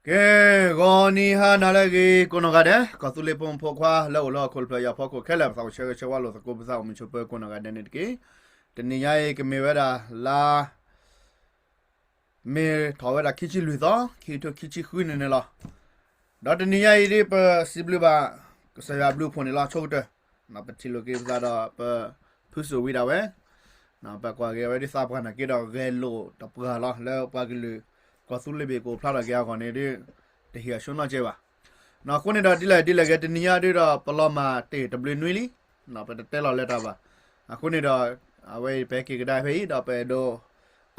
ကဲ, ဂီၤနံၤဟါနၤလၢအဂ့ၤ ကိးနီၢ်ဂၤဒဲး ကီၢ်သူလ့ၤဖိမုၣ်ဖိခွါ လၢအိၣ်လၢဟီၣ်ခိၣ်တဖျၢၣ်ညါအဖီခိၣ်ခဲလၢာ် ပသးအိၣ်ဆၢဂ့ၤဆၢဝါလိာ်သကိးပသးအိၣ်မုာ်ဆိးပၢၤကိးနီၢ်ဂၤဒဲးန့ၣ်တက့ၢ်. တနံၤညါအံၤကမ့ၢ်ဝဲဒၣ်လါ မ့ၢ်ထီၣ်ဝဲဒၣ်ခံဆံလွံၢ်သီ ခံကထိခံဆံဃုန့ၣ်န့ၣ်လီၤ. ဒီးတနံၤညါအံၤဒ်ပစံးဘျုးဘၣ် ကစၢ်ယွၤအဘျုးအဖှိၣ်န့ၣ်လီၤ. အဆိကတၢၢ် ပထံၣ်လိာ်က့ၤပသးဒီးပဖုစိာ်ဝံၤဒၣ်ဝဲ ပကွၢ်က့ၤဝဲဒ်သးပှၢ်နာ်က့ဒီး ဂဲၤလိာ်တပှၢ်လီၤ လၢပှၤကလုာ် ကီၢ်သူလ့ၤဘ့ၣ်ကအိၣ်ဖျါထီၣ်က့ၤအဂီၢ်န့ၣ်ဒ် တဟ့ၣ်အဆိနီတစဲးဘၣ်. အဃိန့ၣ်ဒီးဒ်လဲၣ်ဒ်လဲၣ်ဂ့ၤ တနံၤညါဒ်ဒီး ပလီၤမၢ်တ့ၢ်တဘျုးနွံလံ ပတတဲလီၤလၢတၢ်ဘၣ်. အဃိန့ၣ်ဒီး အဝဲအံၤပဟဲက့ၤကဒါဖဲအံၤ ဒီးပအဲၣ်ဒိး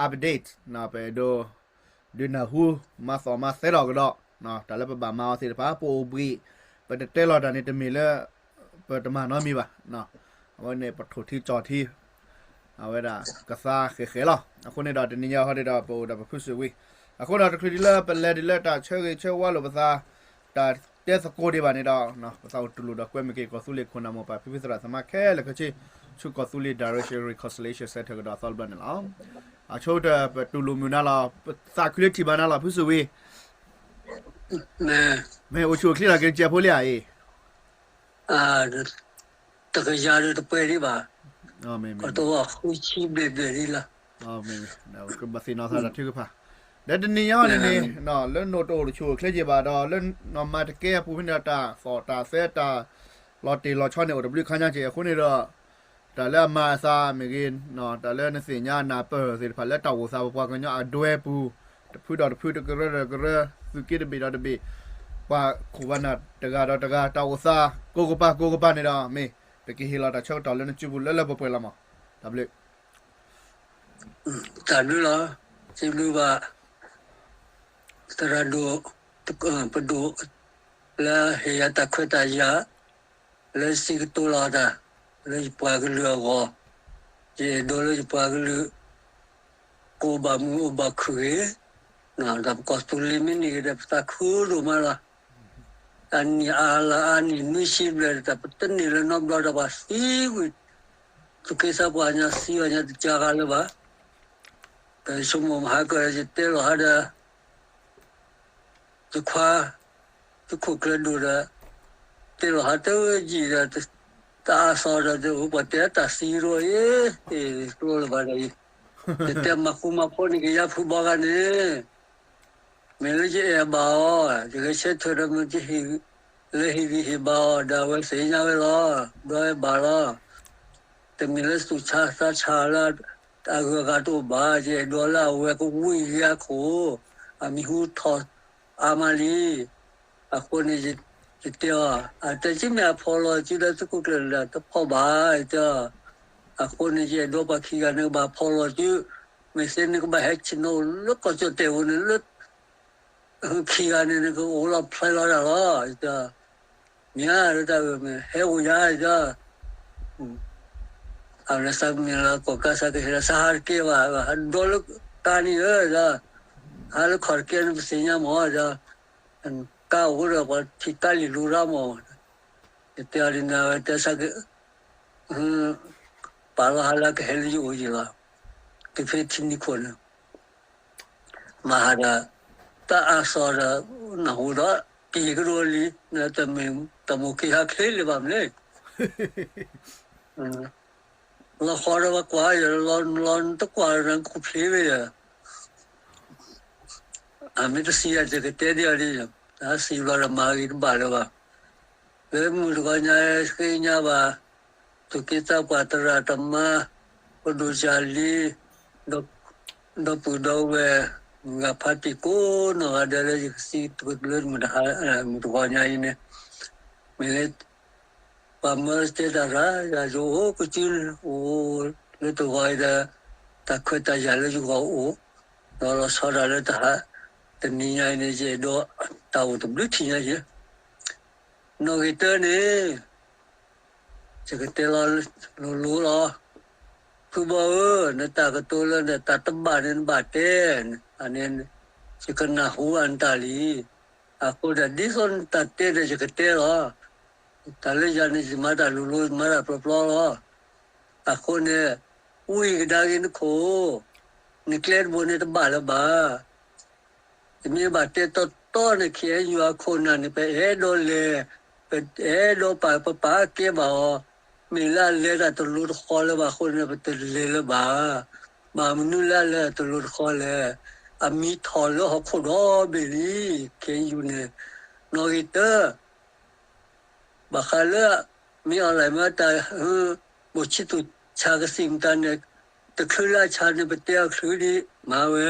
update ပအဲၣ်ဒိး ဒုးနၢ်ဟူ မၤသီၣ်မၤသဲထီၣ်ကဒီး တၢ်လၢပဘၣ်မၤအီၤသ့ၣ်တဖၣ် ပအိၣ်ဘှံး ပတတဲလီၤတၢ်န့ၣ်တမ့ၢ်လၢ ပတမၤနီတမံၤဘၣ်. အဝဲန့ၣ်ပထိၣ်ထံကၠီၣ်ထံ အဝဲဒၣ်ကသါဃဲၤဃဲၤလီၤ. အဃိန့ၣ်ဒီးတနံၤညါဟီဒ်ဒီးပအိၣ်ဒီးပဖုစိာ်ဝံၤ အဃိဒီးတချုးဒ်လၢပလဲၤဒ်လၢတၢ်ဆၢဂ့ၤဆၢဝါလိာ်ပသး တၢ်တဲသကိးဒံးဘၣ်န့ၣ်ဒီး ပသးအိၣ်တူၢ်လိာ်ဒီးကွဲမုာ်က့ၤကီၢ်သူလ့ၤခိၣ်နၢ်မိၢ်ပၢ်ဖံဖုသရၣ်သမါခဲလၢာ်ခဲဆ့ ဆူကီၢ်သူလ့ၤ Direction Reconciliation Centre ကဒီးအသီတဘျီန့ၣ်လီၤ. အဆိကတၢၢ်ပတူၢ်လိာ်မုာ်နၤလီၤ ပသးခုလၢထံၣ်ဘၣ်နၤလီၤ ဖုစိာ်ဝံၤ မ့ၢ်အိၣ်ဆူၣ်အိၣ်ချ့ထီၣ်က့ၤနစဲးဖိလံဧါအံၤ တကယၤဒီးတပှဲၤဒံးဘၣ် ကတဝီဃုဆံဘျဲၣ်ဘျဲၣ်ဒံးလီၤ. ဘၣ်သ့ၣ်နီၣ်သးတၢ်ထုကဖၣ် ဒီးတနံၤညါန့ၣ်န့ၣ် လၢနိၣ်တအိၣ်တဆူၣ်အိၣ်ချ့က့ၤဘၣ်ဒီး လၢနီၢ်မၤတကဲအပူၤဖဲန့ၣ်ဒီး တၢ်သီၣ်တၢ်သဲတၢ်လီၤတ့ၢ်လီၤဆီန့ၣ် အိၣ်တဘျုးခါညါက့ၤ အဃိန့ၣ်ဒီး တၢ်လၢအမၤအသးမ့ၢ်ဂ့ၤ တၢ်လၢနသ့ၣ်ညါနၢ်ပၢၢ်သ့ၣ်တဖၣ်လၢတၢ်အိၣ်သးပပှၤကညီအဒွဲပူၤ တဖုဒီးတဖု တကရၢဒီးတကရၢ သုးက့တဘ့ၣ်ဒီးတဘ့ၣ် ပှၤခိၣ်ပှၤနၢ်တဂၤဒီးတဂၤ တၢ်အိၣ်သး ကိးကပၤကိးကပၤန့ၣ်ဒီး မ့ၢ်ပကဟ့ၣ်လီၤတၢ်ဆၢကတီၢ်လၢနစုပူၤလၢလၢပှဲၤပှဲၤလီၤမး တၢ်ဘျုး တၢ်ဘျုးလီၤ. စံးဘျုးဘၣ် သရၣ်ဒိၣ် ပဒိၣ် လၢဟ့ၣ်ယၤတၢ်ခွဲးတၢ်ယာ် လၢစံးကတိၤလီၤတၢ် လၢယပှၤကလုာ်အဂီၢ် ယအဲၣ်ဒိးလၢယပှၤကလုာ် ကအိၣ်ဘၣ်မုာ်အိၣ်ဘၣ်ခုၣ်ဂ့ၤ ဒီးပကီၢ်သူလ့ၤမ့ၢ်န့ၢ်ဂ့ၤဒီး ပသးခုဒိၣ်မးလီၤ. အနံၣ်အါလါအါနံၣ်နွံဆံဘျဲၣ်ဒီး တၢ်ပတန့ၢ်လၢနီတဘျီဒီး ပှၤသံကွံာ် သုးက့သးပှၢ်ညါသံအီၤညါတကးဂၤလၢၤဘၣ်. ပဆိကမိၣ်မဟါကၢၢ်ဒီး ယတဲလီၤဟးဒီး ယခွါ သုးခိၣ်ကျၢၤဒိၣ်ဒီး တဲလီၤဟးတယံာ်ဒီး တအါသီဒီး ပှၤတဲတၢ်သံရိအ့ ကျိလၢၤဘၣ်ဒီး ယတဲမၤဃူမၤဖိးန့ၢ်က့ၤယၤဖုဘီဂၤန့ၣ် မ့ၢ်လၢယအဲၣ်ဘၣ်အီၤ ယဂဲၤဆၢထၢၣ်ဒီးမ့ၢ် လၢဟ့ၣ်ဂံၢ်ဟ့ၣ်ဘါအီၤဒီးအဝဲသ့ၣ်ညါဝဲလီၤ. ဒီးအဲၣ်ဘၣ်လီၤ. တမ့ၢ်လၢသူၣ်ဆါသးဆါလၢ အဂုၤအဂၤတအိၣ်ဘၣ် ယအဲၣ်ဒိးလၢအဝဲကဝံၣ်က့ၤအခိၣ် အမံၤဟူထီၣ်အါမးလံ. အဃိန့ၣ် ယတဲအီၤ အတဲကမ့ၢ်အဖီၣ်လီၤစုဒီးသုးခိၣ်ကျၢၢ်လၢတဖီၣ်ဘၣ် ယတဲအီၤ. အဃိန့ၣ် ယအဲၣ်ဒိးပှၤခံဂၤန့ၣ်ကဘၣ်ဖီၣ်လီၤစု မ့ၢ်သ့န့ၣ်ကဘၣ်ဟဲဆ့ၣ်နီၤလၢကီၢ်ကၠီၣ်တဲာ်ပူၤန့ၣ်လၢ ခံဂၤန့ၣ် နကအိၣ်လီၤဖျဲလီၤတၢ်လီၤ ယတဲ. မ့ၢ်ဧါ တၢ်ဝဲမ့ၢ် ဟဲအိၣ်ယၤ ယတဲ. အဝဲသးမ့ၢ်လၢကီၢ်ကါသးကဟဲလီၤ သးဟးတကဲဘၣ် ဟးဒီလၢကါန့ၣ်ဧၢ ယတဲ. ဟးလၢခီၣ်တကဲန့ၣ် ပသ့ၣ်ညါမး ယတဲ. ကါအိၣ်ဒီးပှၤထံၣ်ကါလံာ်လူၤရၣ်မး ယတဲအီၤဒ်န့ၣ် အဝဲတဲသးက ပာ်လီၤဟးလၢကဟဲလၢယအိၣ်ယံၤလီၤ. တုၤဖဲထံနံၤခိၣ်န့ၣ် မၤဟးဒီး တၢ်အါသီဒီး နၢ်ဟူဒီး ကယံာ်ကဒိလံ တမိၢ်က့ၤဟးချ့လၢၤဘၣ်မနုၤလဲၣ်. လီၤဃီဒီးပကွၢ်ယၤ လီၤလီၤတကွၢ်ဒီးနခိၣ်ချ့ဝဲယၤ အမ့ၢ်တသံယၤယကတဲဒ်အီၤဒ် တၢ်သံဘျီဒီးမၤဂ့ၤတဘၣ်လၢၤဘၣ်. လၢမုၢ်တဂီၤညါသ့ၣ်ညါဘၣ် သူၣ်က့သးပှၢ်သရၣ်သမါ ပဒိၣ်စၢ်လံ ဒီပုၢ်ဒီဝဲၢ် မုၢ်ဂၤဖါတံၢ်ကိးနီၢ်ဂၤဒဲးလၢယကသံတကလုာ်မုၢ်တဟါ မုၢ်တဂီၤညါအံၤန့ၣ် မ့ၢ်လၢ ပှၤမၢတဲတၢ်ရၢ ယၤယအိၣ်ကစု အိၣ်လၢတဂီၤအံၤဒီး တၢ်ခွဲးတၢ်ယာ်လၢယဂီၢ်အိၣ် ဒီးလီၤဆီဒၣ်လၢတဟါ တနံၤညါအံၤန့ၣ် ယအဲၣ်ဒိးတၢ်အိၣ်တဘျုးထံၣ်ညါယဲ နီၣ်ဂံၢ်တၢန့ၣ် ယကတဲလီၤလိၤလိၤလီၤ. ဖုဘီဧၢ, နတၢ်ကတိၤလၢနတၢ်တဘၣ်န့ၣ် နဘၣ်တဲ, အန့ၣ် ယကနၢ်ဟူအနတၢ်လံ. အဃိဒီး ဒ်သိးနတၢ်တဲဒီး ယကတဲလီၤ. တၢ်လၢယၤန့ၣ် ယမၤတၢ်လိၤလိၤ ယမၤတၢ်ပျီပျီလီၤ. အဃိန့ၣ် ဝံကဒါက့ၤနခိၣ်, နကျဲတဘိန့ၣ်တဘၣ်လၢၤဘၣ်. တမ့ၢ်ဘၣ်တဲတီတီန့ၣ် ခဲအံၤယွၤခိၣ်နၢ်န့ၣ် ပအဲၣ်ဒိးလဲၤ, ပအဲၣ်ဒိးပာ် ပပာ်ကဲဘၣ်အီၤ, မ့ၢ်လၢအလဲၤတၢ်တလိၤတဃီလၢၤဘၣ်အဃိန့ၣ် ပတလဲၤလၢၤဘၣ်. ဘၣ်မနုၤလၢအလဲၤတၢ်တလိၤတဃီလဲၣ်. အမံၤထီၣ်လၢဟီၣ်ခိၣ်ဒီဘ့ၣ်လံ, ခဲအံၤန့ၣ်, နီၣ်ဂံၢ်တၢ ဘၣ်ဃးလၢ မ့ၢ်အီၣ်လဲၣ်မ့ၢ်တၢ် ဘိၣ်ဆံသူၣ်ဆါကသံၣ်မတၤန့ၣ်, တချုးလၢအဆါန့ၣ် ပတဲအီၤချုးဒံးမၤဝဲ,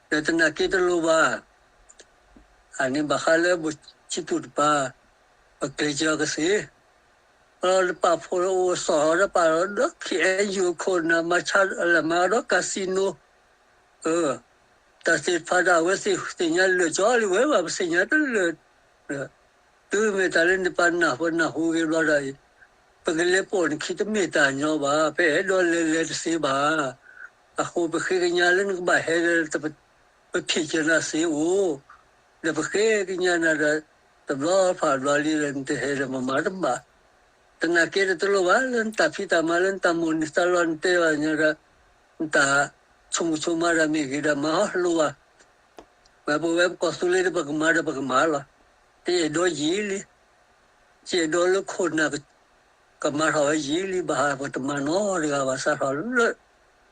ဒီးတနာ်က့တလိၤဘၣ်. အန့ၣ်ဘၣ်ဃးလၢဘိၣ်ဆံသူၣ်တပၤ, ပကျဲးစၢးကသ့, လီၤတပာ်ဖိအိၣ်စီၣ်လီၤတပာ်လီၤဒီး ခဲအံၤ ယိၤခိၣ်နၢ်မၤဆါလဲၣ်မၤဒီး casino တၢ်သ့ၣ်တဖၣ်ဒီး အဝဲသ့ၣ်သ့ၣ်ညါလၢာ်ကၠီလံဝဲဘၣ် ပသ့ၣ်ညါတလၢာ်, တုၤမ့ၢ်တၢ်လၢနပာ်နၢ်ပနၢ်ဟူဂ့ၤဘျီဒီး, ပကလဲၤပိာ်နခံတမ့ၢ်တၢ်ညီဘၣ် ပအဲၣ်ဒိးလဲၤလဲၤတသ့ဘၣ်. အဃိပဃ့ကညးလၢနကဘၣ်ဟဲဒီး ပဖံးစၢၤနၤသ့အိၣ်, ဒီးပဃ့ကညးနၤဒီး တဘျီဖးဘျီလံဒီး နတဟဲဒီးမၤမၤတဘၣ် တနာ်က့တလိၤဘၣ် လၢနတၢ်ဖံးတၢ်မၤလၢနတၢ်မိၣ်န့ၢ်သးလီနတဲဘၣ်ညီဒီး, နတၢ်ဆိကမိၣ်ဆိကမးဒီးမ့ၢ်ဂ့ၤဒီးမၤအီၤလိၤဘၣ်. ဝဲပဝဲပကီၢ်သူလ့ၤဒီးပကမၤဒီးပကမၤလီၤ. တအဲၣ်ဒိးယံာ်လံ, ယအဲၣ်ဒိးလၢခိၣ်နၢ် ကမၤထီၣ်ဝဲယံာ်လံ ဘၣ်ဟးပတမၤနီတဂၤဘၣ် စးထီၣ်လၢ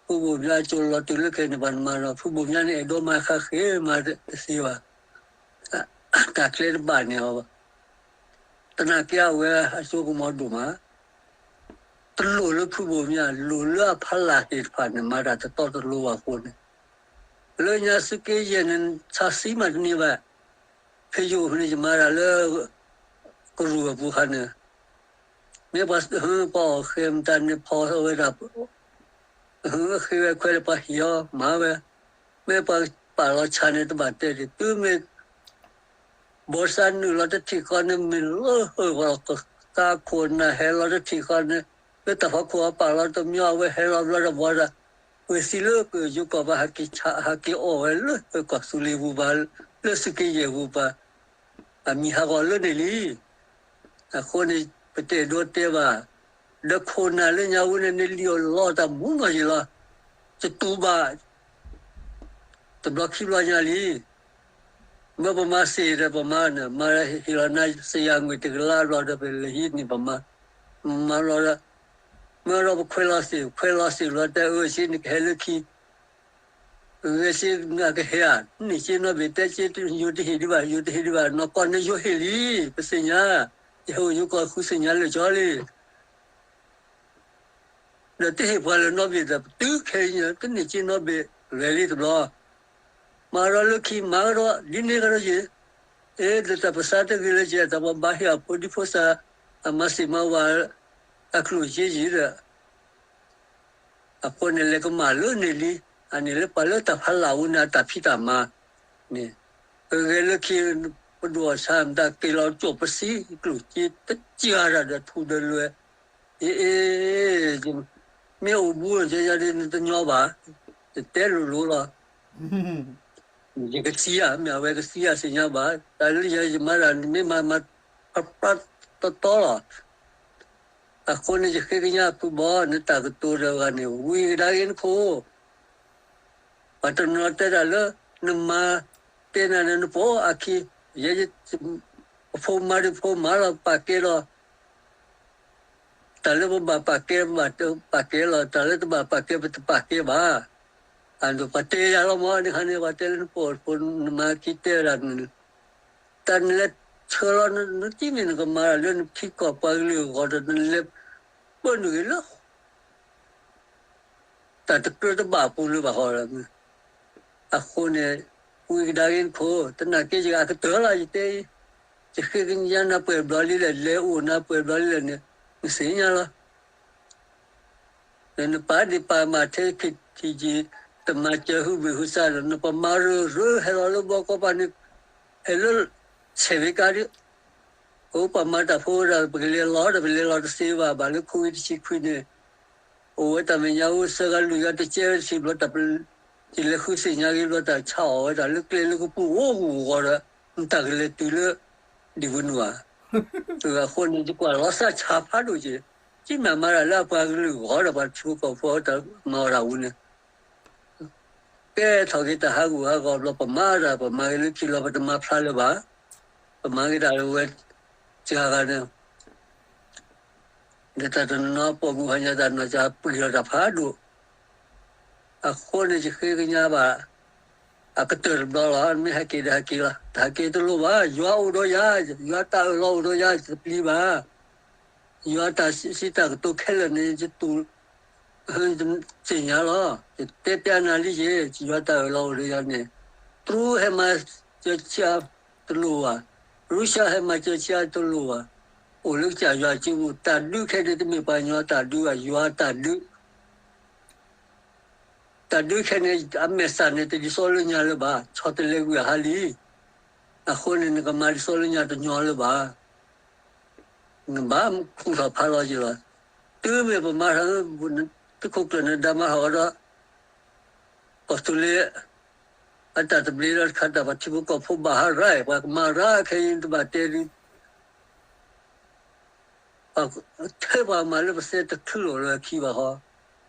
ဖုဘိၣ်မၠါအစိၤလီၤတုၤလၢခဲအံၤန့ၣ် ပှၤတမၤနီၤ ဖုဘိၣ်မၠါန့ၣ်အဲၣ်ဒိးမၤဃါဃ့မၤတသ့ဘၣ်. တၢ်ကျဲတဘၣ်န့ၣ်အီၤဘၣ်. တနာ်က့အဝဲအစိကမီၤဒိၣ်မး, တလိၣ်လၢဖုဘိၣ်မၠါ လိၣ်လၢအဖီလာ်သ့ၣ်တဖၣ်န့ၣ် မၤတၢ်တတီတလိၤဘၣ်အဃိန့ၣ်, လၢညါသုးက့ယဲၢ်န့ၣ် ဆါသံမးတန့ၢ်ဘၣ်. ဖဲယိာ်န့ၣ် ယမၤတၢ်လၢ ကရူၢ်အပူၤခါန့ၣ်, မ့ၢ်ပှၤအီၣ်ဃဲမတၤန့ၣ် ဖီဝဲဒၣ် ဃ့ဝဲခွဲးဒီးပှၤဟ့ၣ်အီၤမၤဝဲ, မ့ၢ်ပှၤပာ်လီၤဆါန့ၣ် တဘၣ်တဲဒံး တုၤမ့ၢ် ဘီစၢ်နုာ်လီၤတထံၣ်ဃီန့ၣ် မ့ၢ်လၢဃၢၤပှၤလီၤ ကဃါခိၣ်နၢ်ဟဲလီၤတထံၣ်ဃီန့ၣ်, လၢတၢ်ဖီခိၣ်အပာ်လီၤတမံၤ အဝဲဟဲလီၤဘျီဒီးဘီဒီး, ဝဲသံလၢကယိကီၢ်ပၤ ဟးက့ၤဆါ ဟးက့ၤအီၣ်ဝဲလၢကီၢ်သူလ့ၤပူၤပၤ, လၢသုးက့ယဲၢ်ပူၤပၤ, အမံၤဟးဂီၤလၢန့ၣ်လံ. အဃိန့ၣ် ပတအဲၣ်ဒိးတဲဘၣ်, ဒီးခိၣ်နၢ်လၢညါဝဲန့ၣ် နလံၣ်အီၣ်လီၤတၢ်မူနီၢ်ယံာ်လီၤ, တတူၢ်ဘၣ် တဘျီခံဘျီညါလံ. မ့ၢ်ပမၤသ့ၣ်ဒီးပမၤန့ၣ် မၤဟ့ၣ်လီၤနၤ စယၤငွေၣ်တကလးဘျီဒီး ပလဲၤဟံးန့ၢ်ပမၤ, မၤလီၤဒီး, မ့ၢ်ဒီးပခွဲးလီၤသ့ၣ် ခွဲးလီၤသ့ၣ်လီၤ တဲအၢဆ့ နကဟဲလၢခံ, ဂဲၤဆ့နကဟဲဧါ, န့ၢ်က့နီတဘ့ၣ် တဲက့ ယိၤတဟ့ၣ်ဒံးဘၣ် ယိၤတဟ့ၣ်ဒံးဘၣ် နီၢ်ကီၢ်န့ၣ်ယိၤဟ့ၣ်လံ, ပသ့ၣ်ညါ, ယဟဲအိၣ်ယိၤကီၢ်ဃုသ့ၣ်ညါလၢာ်ကၠီလံ. ဒီးတဟ့ၣ်ပှၤလၢၤနီတဘ့ၣ်ဒီး ပတုၤခဲအံၤ တန့ၢ်က့နီတဘ့ၣ် ဂဲၤလံတဘျီ, မၤဒီးလၢခံမၤကဒီး ဒ်န့ၣ်ကဒီးယဲၢ်, အ့ ဒီးတၢ်ပသးတဂ့ၤလၢယဲၢ် တၢ်ပဘၣ်ဟ့ၣ်အဖိဒံဖိသၣ် အမၤသ့ၣ်မၤဝၤ အကျိၣ်က့ယံၤဒီး အဃိန့ၣ် လဲၤကမၣ်လၢန့ၣ်လံ, အန့ၣ်လၢပှၤလၢတၢ်ဖးလၢ်ဝဲန့ၣ် အတၢ်ဖံးတၢ်မၤန့ၣ်, ပဂဲၤလၢခံ ပဒိၣ်အီၣ်ဆၣ်မတၤက့ၤလီၤကၠိၣ်ပသံ ကျိၣ်က့တကၤတၢ်ဒီးထူဒီးလွဲၢ်, အ့ အ့ မ့ၢ်အိၣ်ဘူး ယဒ်နတညီဘၣ်, ယတဲလိၤလိၤလီၤ. ယကသံဧါ မ့ၢ်အဝဲကသံဧါသ့ၣ်ညါဘၣ်, တၢ်လၢယဲယမၤတၢ် နမ့ၢ်မၤမၤ ဖျါတီတီလီၤ. အဃိန့ၣ် ယဃ့ကညးဖုဘီ နတၢ်ကတိၤဒီးဂၤန့ၣ် ဝံၤကဒါက့ၤနခိၣ်, ပှၤတနီၤတဲတၢ်လၢ နမၤတဲနၤန့ၣ် နပိာ်အခံ, ယဲ ပဖိမါဒ်ဖိမါလီၤ ပာ်ကဲလီၤ တၢ်လၢပဘၣ်ပာ်ကဲ ပဘၣ်ပာ်ကဲလီၤ, တၢ်လၢတဘၣ်ပာ်ကဲ ပတပာ်ကဲဘၣ်. အဒိ ပှၤတဲယၤလီၤမး န့ၣ်ခါန့ၣ် ပှၤတဲလၢနပိာ်ဖိ နမၤခံတဲဝဲဒၣ်န့ၣ်, တၢ်နလဲၤဆှၢလီၤ နတမ့ၢ်နကမၤလၢနထံကီၢ်ပှၤကလုာ်အဂီၢ်ဒီး နလဲၤပၢနုာ်ဂ့ၤလၢ တၢ်တကြၢးတဘၣ်ပူၤလၢၤဘၣ်ဃီလီၤ. အဃိန့ၣ် ဝံၤကဒါက့ၤနခိၣ် တနာ်က့ ယဂၤကတၢၢ်လီၤ ယတဲအံၤ, ယဃ့ကညးနၤပှဲၤဘျီလံလဲၣ်, လဲၤအိၣ်နၤပှဲၤဘျီလံလဲၣ်န့ၣ် နသ့ၣ်ညါလီၤ. ဒီးနပာ်ဒံးပာ်မၤထဲခံထံၣ်က့ၤ တမၤစၢၤဟုဘ့ၣ်ဟုသးဒီး နပမၤရၢၢ်ရၢၢ်ဟဲလီၤလၢဘီကီးပၤန့ၣ် ဟဲလၢ ဆဲးဝ့ကါဒ် အိၣ်ပှၤမၤတၢ်ဖိဝဲဒၣ် ပကလဲၤလီၤဒီး ပလဲၤလီၤတသ့ဘၣ် ဘၣ်လၢခိဝံၤတဆံခွံန့ၣ် အိၣ်ဝဲတၢ်မဲာ်ညါအိၣ် သၢဂၤလွံၢ်ဂၤတကဲဝဲတထံၣ်ဘျီ တၢ်ပ ယလဲၤဃုသ့ၣ်ညါက့ၤဘျီ တၢ်ဆါအီၣ်ဝဲဒၣ်လၢကျဲလၢကပူၤအိၣ်ဂီၤဒီး နတၢ်ကလဲၤတုၤလၢ ဒံၣ်ဝနူၤဧါ. အဃိန့ၣ် ယကွၢ်လီၤသးဆါဖးဒိၣ်က့ၤ ကမၤမၤတၢ်လၢအပှၤကလုာ်ဂီၤဒီး ပှၤထံဖိကီၢ်ဖိတၢ်မၤအီၣ်တၢ်ဝူန့ၣ် ကဲထီၣ်က့ၤတၢ်ဟးဂူာ်ဟးဂီၤဘျီ ပမၤတၢ် ပမၤဂ့ၤလၢခံလီၤ ပတမၤဖျါလၢၤဘၣ်. ပမၤဂ့ၤတၢ်လၢဝဲ စှၤဂၤန့ၣ် ဒီးတၢ်တနီၤပိာ်မုၣ်ဟီညါတၢ်နီၤ စပှံၤလီၤတၢ်ဖးဒိၣ်. အဃိန့ၣ် ယဃ့ကညးဘၣ် အကတၢၢ်တဘျီလီၤ. မ့ၢ်ဟဲက့ၤဒီးဟဲက့ၤလီၤ. တဟဲက့ၤတလိၣ်ဘၣ်. ယွၤအိၣ်ဒီးယၤ, ယွၤတၢ်အၢၣ်လီၤအိၣ်ဒီးယၤ ယတပျံၤဘၣ်. ယွၤတၢ်စံးတၢ်ကတိၤခဲလၢာ်န့ၣ် ယတူၢ် သ့ၣ်ညါလီၤ. ယတဲပျးနၤလံက့ၤ ယွၤတၢ်အၢၣ်လီၤအိၣ်ဒီးယၤန့ၣ် တရူးဟဲမၤစၢၤဆံးအါတလိၣ်ဘၣ်, ရူၢ်ၡါဟဲမၤစၢၤဆံးအါတလိၣ်ဘၣ်, အိၣ်လၢကစၢ်ယွၤစုပူၤ, တၢ်ဒုးခဲန့ၣ်တမ့ၢ်ပှၤကညီတၢ်ဒုးဘၣ်, ယွၤတၢ်ဒုး, တၢ်ဒုးခဲန့ၣ် အမဲာ်ဆှးန့ၣ် တဒ်သိးလၢညါလၢၤဘၣ်, ဆီတလဲကွံာ်အဟါလံ, အဃိန့ၣ် နကမၤဒ်သိးလၢညါတညီလၢၤဘၣ်. နဘၣ်ခူၣ်ထီၣ်ဖးလီၤက့ၤလီၤ. တုၤမ့ၢ်ပမၤထီၣ် သုးခိၣ်ကျၢၢ်န့ၣ် ဒါမၤထီၣ်ဒီး ကီၢ်သူလ့ၤ အတၢ်သဘျ့ဒီးတခါ တၢ်ပှၤထံဖိကီၢ်ဖိဘၣ်ဟးရၢ်, ပှၤကမၤရၢ်ခဲအံၤ တဘၣ်တဲဒုး ထဲပှၤမၤလၢပသဲတချုးလိာ်လၢခံဘၣ်ဟီ.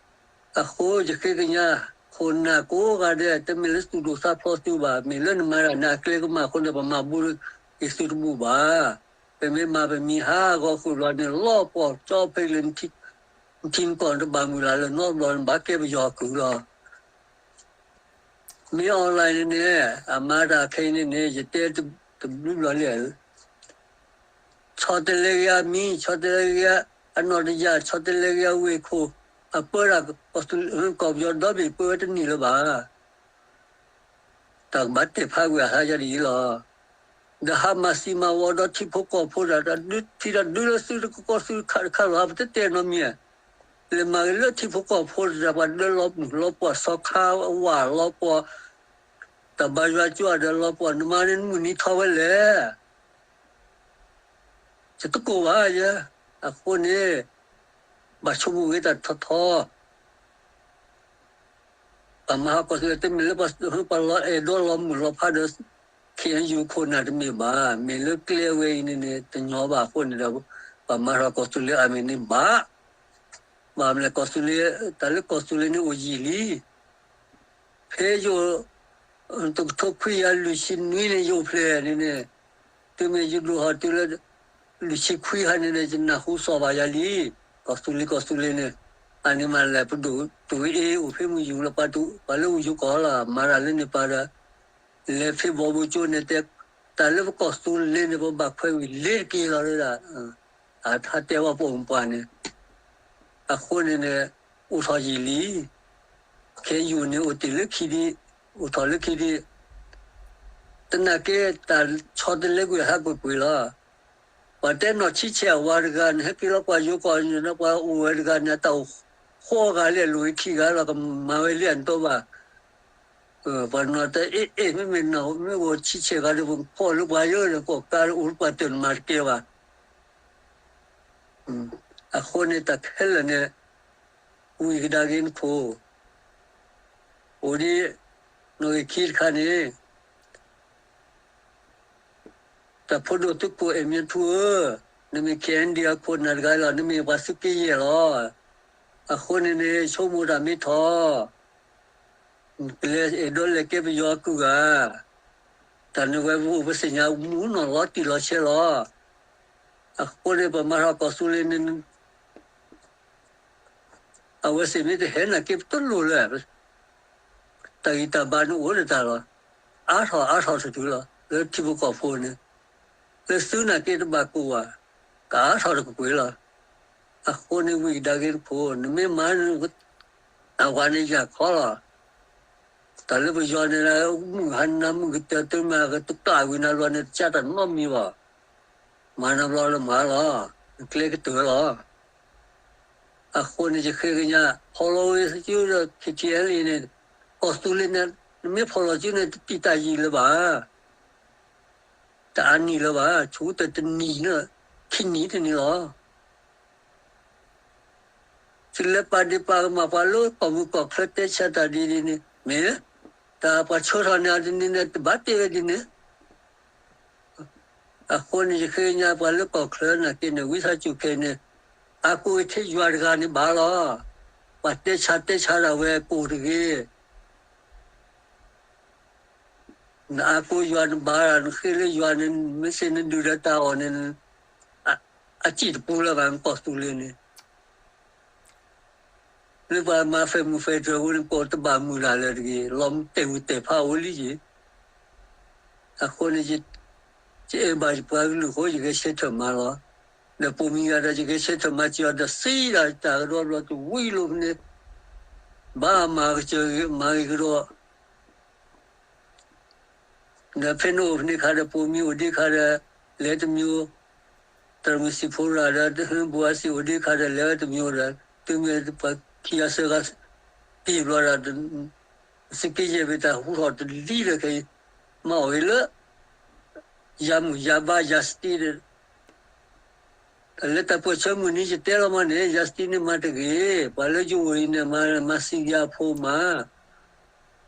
အဃိယဃ့ကညး ခိၣ်နၢ်ကိးဂၤဒဲး တမ့ၢ်လၢသူၣ်ဒိၣ်သးဖျိးသုဘၣ်, မ့ၢ်လၢနမၤတၢ်န့ၣ် အကျဲကမၣ်အဃိန့ၣ် ပမၤဘူးက့ၤသုတဘူးဘၣ်. ပမ့ၢ်မၤပမံၤဟးဂီၤဃုာ်ဘျီန့ၣ် လီၤပှီၢ်ကၠီဖဲလၢ နထံနကီၢ်တဘၣ်မုာ်လၢ်လၢၤနီတဘျီန့ၣ် ဘၣ်ကဲပယီၤကုၢ်လီၤ. မ့ၢ် online န့ၣ်န့ၣ် အမၤတၢ်ခဲအံၤန့ၣ်န့ၣ် ယတဲတဘျုးဘျီလံ, ဆီတလဲက့ၤအမံၤ, ဆီတလဲက့ၤအနီၣ်တယၢ်, ဆီတလဲက့ၤအဝ့ၢ်ခိၣ်, အပၢတၢ် ကီၢ်ပယီၤဒီဘ့ၣ်ပၢဝဲတန့ၢ်လၢၤဘၣ်. တၢ်ကဘၣ်တဲာ်ဖးကွံာ်အဟါယၤဒ်အံၤလီၤ. ဒီးဟးမၤသံမၤဝီဒီးထံဖိကီၢ်ဖိတၢ်, တၢ်ဒုးထံတၢ်ဒုးလၢသုတကီၢ်သုတခါတခါလီၤ, ပတတဲနီတမံၤ, လဲၤမၤဂ့ၤလၢထံဖိကီၢ်ဖိတၢ်, ပှၤဒၢလီၤမုၢ်လီၤပှီၢ်စီၤခါဝးလီၤပှီၢ်, တၢ်ဘါယွၤကၠိဒီးလီၤပှီၢ်, နမၤန့ၣ်နမုၢ်နံၤထီဝဲလဲၣ်. ယတကိၢ်ဘၣ်ယဲ, အဃိန့ၣ် ဘၣ်ဆိကမိၣ်ဂ့ၤတၢ်ထီထီ, ပှၤမၤဟးကီၢ်သူလ့ၤ တမ့ၢ်လၢပှၤအဲၣ်ဒိးလီၤမုၢ်လီၤဖးဒီး ခ့ၣ်အဲၣ်ယူၣ် ခိၣ်နၢ်တမ့ၢ်ဘၣ်, မ့ၢ်လၢကျဲအဝဲအံၤန့ၣ်န့ၣ် တညီဘၣ်အဃိန့ၣ်ဒီး ပှၤမၤထီၣ်ကီၢ်သူလ့ၤအမံၤန့ၣ်ဘၣ်, ဘၣ်မနုၤလဲၣ် ကီၢ်သူလ့ၤ, တၢ်လၢကီၢ်သူလ့ၤန့ၣ်အိၣ်ယံာ်လံ. ဖဲယိၣ် တကထိခွံကယၤလွံၢ်ဆံနွံန့ၣ် ယအိၣ်ဖျဲၣ်န့ၣ်န့ၣ်, တုၤမ့ၢ်ယဒိၣ်ထီၣ်တုၤလၢ လွံၢ်ဆံခွံဟါန့ၣ်န့ၣ် ယနၢ်ဟူစီၤဘၣ်ယၤလံ, ကီၢ်သူလ့ၤ ကီၢ်သူလ့ၤန့ၣ်, အန့ၣ်မးလဲၣ် ပဒိၣ်တုၤအ့ၣ်အိၣ်ဖဲမုၢ်ယူၤလၢပှၤ ပှၤလၢအိၣ်ယိၤကီၢ်လီၤ, မၤတၢ်လၢန့ၣ်ပၤဒီး လဲၤဖဲဘီဘိကၠိန့ၣ်တဲ, တၢ်လၢပကီၢ်သူလ့ၤန့ၣ် ပဘၣ်ခွဲးဝံၤလ့ၤတက့ၢ်လီၤဒၣ်, အထါတဲဝဲပအိၣ်ပှၤန့ၣ်, အဃိန့ၣ်န့ၣ် အိၣ်ထီၣ်ယံာ်လံ. ခဲအံၤယိၣ်န့ၣ် အိၣ်တ့ၢ်လၢခံဒံး, အိၣ်ထီၣ်လၢခံဒံး, သနာ်က့ တၢ်ဆီတလဲကွံာ်ဟးကွ့ၢ်ကွ့ၢ်လီၤ. ပှၤတဲနီၢ်ဆံဆဲးအဝၤတဂၤန့ၣ် ဟဲက့ၤလီၤပှၤယိၤကီၢ်န့ၣ် ပှၤအိၣ်ဝဲတဂၤန့ၣ် တၢ်အိၣ်ဃိးဂၤလံ အလိၣ်ဝဲခံဂၤလီၤ ကမၤဝဲလံအဒိဘၣ်. ပှၤနီၢ်တဲအ့ၣ်အ့ၣ် မ့မ့ၢ်နီၢ်မ့ၢ်အိၣ်ဆံဆဲးဂၤဒီး ပကဖီၣ်လၢပှၤယိၤဒီး ကီၢ်ကါအိၣ်လၢပှၤတၢၢ်နမၤတကဲဘၣ်. အဃိန့ၣ်တၢ်ခဲလၢာ်န့ၣ် ဝံၤကဒါက့ၤနခိၣ်, အိၣ်ဒ် နီၣ်ဂံၢ်ခံတခါန့ၣ်, တၢ်ဖိဒိၣ်သုးခိၣ်အဲၣ်မ့ထူဧၢ, နမ့ၢ် KNDO အခိၣ်နၢ်တဂၤလီၤ, နမ့ၢ်ပှၤသုးက့ယဲၢ်လီၤ. အဃိန့ၣ်န့ၣ် ဆိကမိၣ်တၢ်မ့ၢ်ထီၣ် ကလဲၤအဲၣ်ဒိးလဲၤကဲပယီၤအကုၢ်ဧါ. တၢ်န့ၣ်ဝဲပအိၣ်ပသ့ၣ်ညါ မူနီၢ်လီၤတံၢ်လီၤဆဲးလီၤ. အဃိန့ၣ် ပမၤထီၣ်ကီၢ်သူလ့ၤန့ၣ် အဝဲသ့ၣ်မ့ၢ်တဟဲနာ်က့ ပတလိၣ်လၢၤ, တၢ်ဂံၢ်တၢ်ဘါန့ၣ်အိၣ်ဒီးတၢ်လီၤ. အါထီၣ်အါထီၣ်တတုၤလီၤ လၢထံဖိကီၢ်ဖိန့ၣ်, လၢသုနာ်က့တဘၣ်ကိၢ်ဘၣ်, ကအါထီၣ်တကကွ့ၢ်လီၤ. အဃိန့ၣ်ဝံၤကဒါက့ၤတခိၣ် နမ့ၢ်မၤန့ၣ် အဝၤန့ၣ်ယၢ်ခီလီၤ. တၢ်လၢပယီၤန့ၣ် မုၢ်ဟါနၤမုၢ်ကတၢၢ်တမၤ ကတကးဝံၤနၤလီၤန့ၣ် တကးတၢ်နီတမံၤဘၣ်. မၤနၤဘျီလၢမၤလီၤ, နကျဲကတၢၢ်လီၤ. အဃိန့ၣ် ယဃ့ကညး ဖီလီၤဝဲစုဒီး KTLA န့ၣ်, ကီၢ်သူလ့ၤန့ၣ် နမ့ၢ်ဖီလီၤစုန့ၣ် တတံာ်တာ်ယံာ်လၢၤဘၣ်, တအါနံၣ်လၢၤဘၣ်, ဆိကတၢၢ်တနံၤန့ၣ် ခံနံၤတနံၤလီၤ. သုလဲၤပာ်ဒ့ၣ်ပာ်ကမၣ်ပှၤလၢကီၢ်မုၢ်ကီၢ်ချၢတဲဆါတၢ်ဒ်န့ၣ်န့ၣ် မ့ၢ် တၢ်ပှၤဆှၢထီၣ်န့ၢ်အီၤဒ်န့ၣ်န့ၣ် တဘၣ်တဲဝဲဒ်န့ၣ်. အဃိန့ၣ် ယဃ့ကညးပှၤလၢကီၢ်ချၢနာ်က့န့ၣ် ဝံသးစူၤခဲအံၤန့ၣ် အကိးထံယွၤတဂၤန့ၣ်ဘၣ်လီၤ. ပှၤတဲဆါတဲဆါဒၣ်ဝဲကိးတဂ့ၤ. နအါကိယွၤ နဘါဒၣ် နဃ့လၢယွၤန့ၣ် မ့ၢ်စ့ၢ်နဒုၣ်ဒီးတၢ်အီၣ်န့ၣ် အစံၣ်တပူၤလၢၤဘၣ် နကီၢ်သူလ့ၤန့ၣ် လၢပှၤမၤ federal အဃိန့ၣ် ကီၢ်တဘၣ်မုာ်ဒၣ်လၢၤတဂ့ၤ လီၤတဲာ်ဝံၤတဲာ်ဖးအိၣ်လံယ့ၣ်. အဃိန့ၣ် ယအဲၣ်ဘၣ်ယပှၤကလုာ်အဃိ ယဂဲၤဆၢထၢၣ်မၤလီၤ. ဒီးပိာ်မုၣ်ဂၤဒီး ယဂဲၤဆၢထၢၣ်မၤစၢၤအီၤ ဒီးစံးဒၣ်တၢ်ကဒီးဘျီတဝံၤလိာ်ဖဲန့ၣ် ဘၣ်မၤကစၢၤဂ့ၤ မၤဂ့ၤကဒီး ဒီးဖဲန့ၣ်အိၣ်ဖဲန့ၣ်ခါဒီး ပိာ်မုၣ်အိၣ်ဒ့ခါဒီး လဲၤတမံၤ, တရမုၢ်စံၣ်ဖိရၤဒီး ဘိအၤစံၣ်အိၣ်ဒ့ခါဒီး လဲၤဝဲတမံၤဒီး တုၤမ့ၢ်ပှၤခံဂၤဆၢဂၤ က့ၤဘျီဒီး သုးက့ယဲၢ်မ့ၢ်တၢ်ဟူထီၣ်တလံဒီး ခဲအံၤ မၤအီၣ်ဂ့ၤလၢ ယၤမုၢ်ယၤဘါယၤစတံဒီး လၢတၢ်ပၢၢ်ဆၢမုၢ်နံၤ ယတဲလီၤမးန့ၣ် ယၤစတံန့ၣ်မၤတဂ့ၤ, ပှၤလၢယအိၣ်အံၤန့ၣ် မၤစံၣ်ယၤဖိမး,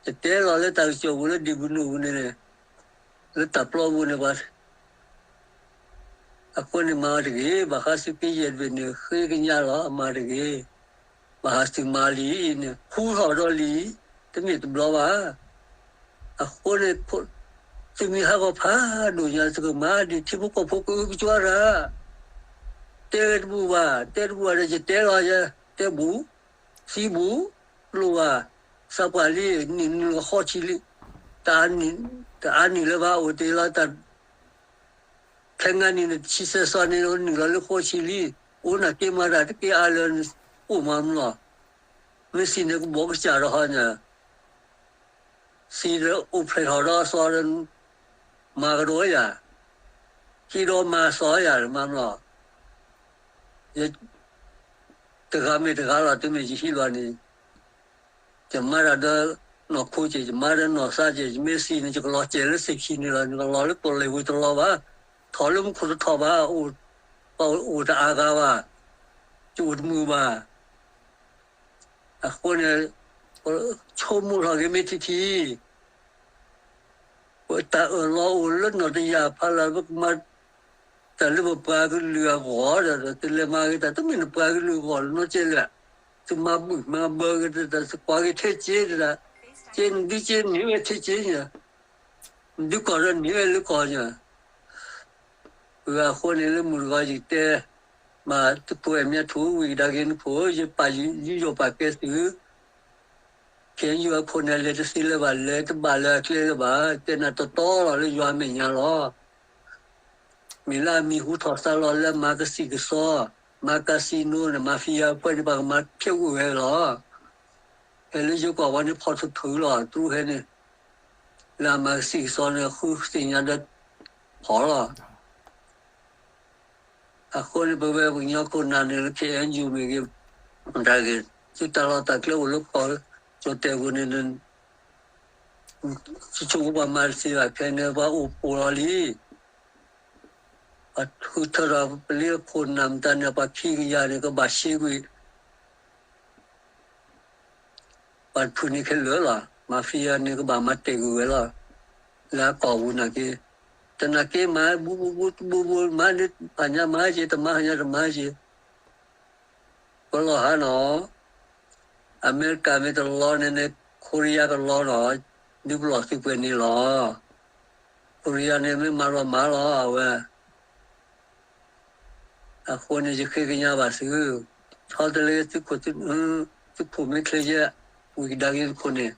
ယတဲလီၤလၢတၢ်ကစီၣ်ပူၤလၢဒံၣ်ပနူၣ်ပူၤန့ၣ် လၢတၢ်ပျီပူၤန့ၣ် ပှၤ အဃိန့ၣ်မၤအီၤတဂ့ၤ, ဘၣ်ဃးသုးက့ယဲၢ်တဘ့ၣ်န့ၣ် ဃ့ကညးလီၤ အမၤတဂ့ၤ, ဘၣ်ဟးသုးမၤလံအံၤန့ၣ် ဟူထီၣ်ဒီးလံ, တမ့ၢ်တဘျီဘၣ်. အဃိန့ၣ် သုးမုၢ်ဟးဂီၤဖးဒိၣ်ညါ သုကမၤဒ်ထံဖိကီၢ်ဖိကအုကစွါတၢ်, တဲတဘူၣ်ဘၣ်, တဲတဘူၣ်ဘၣ်ဒီး ယတဲလီၤယဲ တဲဘူၣ်, သံဘူၣ်, လိၣ်ဘၣ်, သးပှၢ်လံ, နံၣ်နုာ်လီၤဃီဆံလံ, တအါနံၣ်လၢၤဘၣ် အိၣ်တ့ၢ်လီၤတၢ် ခဲငါနံၣ်န့ၣ် တဆံသၢသီန့ၣ် နုာ်လီၤလၢဃိဆံလံ, အိၣ်နာ်က့မၤတၢ်တက့ၢ်အါလၢ အိၣ်မၤမလီၤ, မ့ၢ်စံးန့ၣ်ကဘီကစၢ်ဒီးဟီညါ, စံးဒီးအိၣ်ဖျဲၣ်ထီၣ်ဒီးအသီဒီး မၤကဒီးယၤ, ဟံးဒီးမၤသီယၤမၤမလီၤ, ယ တဂၤမ့ၢ်တဂၤလီၤ တုၤမ့ၢ်ယဟံးလီၤန့ၣ် ယမၤတၢ်ဒီးနီၢ်ခိက့ၢ် ယမၤဒီးနီၢ်သးက့ၢ် ယမ့ၢ်စံးန့ၣ် ယကလီၤစဲၤလၢစ့ၢ်ခံန့ၣ်လီၤ, ယကလီၤလၢပလ့ၢ်ဝံၤတလီၤဘၣ်, ထီၣ်လၢမူခိၣ်တထီၣ်ဘၣ်, အိၣ်တအါဂၤဘၣ်, ယအိၣ်တမုာ်ဘၣ်. အဃိန့ၣ် ဆိကမိၣ်ထီၣ်က့ၤမ့ၢ်ထံထံ ပတၢ်အၢၣ်လီၤအိၣ်လၢနီၢ်တယၢ်ဖးလၢ် ပကမၤ တၢ်လၢပပှၤကလုာ်အဂီၢ်ဒီး တလဲၤမၤဂ့ၤတၢ် တမ့ၢ်နပှၤကလုာ်အဂီၢ်နီတစဲးလၢၤ, သုမၤဘုၣ်မၤဘၢက့ၤတၢ် သုကွၢ်က့ၤထဲက့ၤတၢ်, က့ၤနဒုက့ၤန့ၢ်ဝဲထဲက့ၤညါ, နဒုကီၢ်ဒီးန့ၢ်ဝဲလၢကီၢ်ညါ, အဃိန့ၣ်လၢမုၢ်တဂီၤယကတဲ မၤသကိးအဲၣ်မ့ၢ်ထူဝံၤကဒါက့ၤနခိၣ် ယပာ်ယူးယီၣ်ပာ်ကဲသု, ခဲအံၤယွၤခိၣ်နၢ်လဲၤတသ့လၢၤဘၣ် လဲၤတဘၣ်လၢအကျဲလၢၤဘၣ် တဲနၤတီတီလီၤလၢယွၤအမဲာ်ညါလီၤ. မ့ၢ်လၢအမံၤဟူထီၣ်သါလီၤလၢအမၤကစံၣ်ကစီ မၤကၤစံနိန့ၣ် မၤဖံယၤဖှဲန့ၣ် ပှၤကမၤဖျဲးအိၣ်ဝဲလီၤ. ဟဲလၢယိၤကီၢ်ဝဲန့ၣ် ဖီၣ်ထူၣ်ထုးလီၤ တြူဟဲန့ၣ် လၢအမၤကစံၣ်ကစီန့ၣ် ဃုသ့ၣ်ညါဒီးဖီၣ်လီၤ. အဃိန့ၣ် ပဝဲပှၤကညီခိၣ်နၢ်န့ၣ်လၢ ခ့ၣ်အဲၣ်ယူၣ် မ့ၢ်ဂ့ၤ, တၢ်ဂ့ၢ် သုတၢ်လီၢ်တၢ်ကျဲအိၣ်လၢကီၢ်ကၠီၣ်တဲၣ်ပူၤန့ၣ်, ဆိကမိၣ်ပှၤမၤတသ့ဘၣ် ခဲန့ၣ် ပှၤအိၣ်ပိာ်လီၤလံ. ပှၤထုးထၢထီၣ်ပလံအခိၣ်နၢ်မတၤန့ၣ် ပှၤခံကယၤန့ၣ် ကဘၣ်ရှဲကွံာ် ပှၤတဖုန့ၣ်ခဲလၢာ်လီၤ. မၤဖံယၤန့ၣ် ကဘၣ်မၤတဲာ်ကွံာ်ဝဲလီၤ. လၢအကီၢ်ပူၤနာ်က့, တနာ်က့မၤ ဘူးဘူးဘူးဘူးဘူး မၤန့ၣ် ဟါညါမၤက့ၤ တမၤဟါညါတမၤက့ၤ ပလီၢ်ဟါနီၤ, အမဲရကၤမ့ၢ်တလီၤန့ၣ်န့ၣ် ခိရံယါကလီနီၤ, ဒုးပလီၢ်သုးပှဲၤန့ၣ်လီၤ. ခိရံယါန့ၣ်မ့ၢ်မၤလီၤမၤလီၤအဝဲ အဃိန့ၣ် ယဃ့ကညးဘၣ်သု, ဆီတလဲသုးခိၣ်, သုးခိၣ်မ့ၢ်ချ့ယဲ, ဝံၤကဒါက့ၤသုးခိၣ်န့ၣ်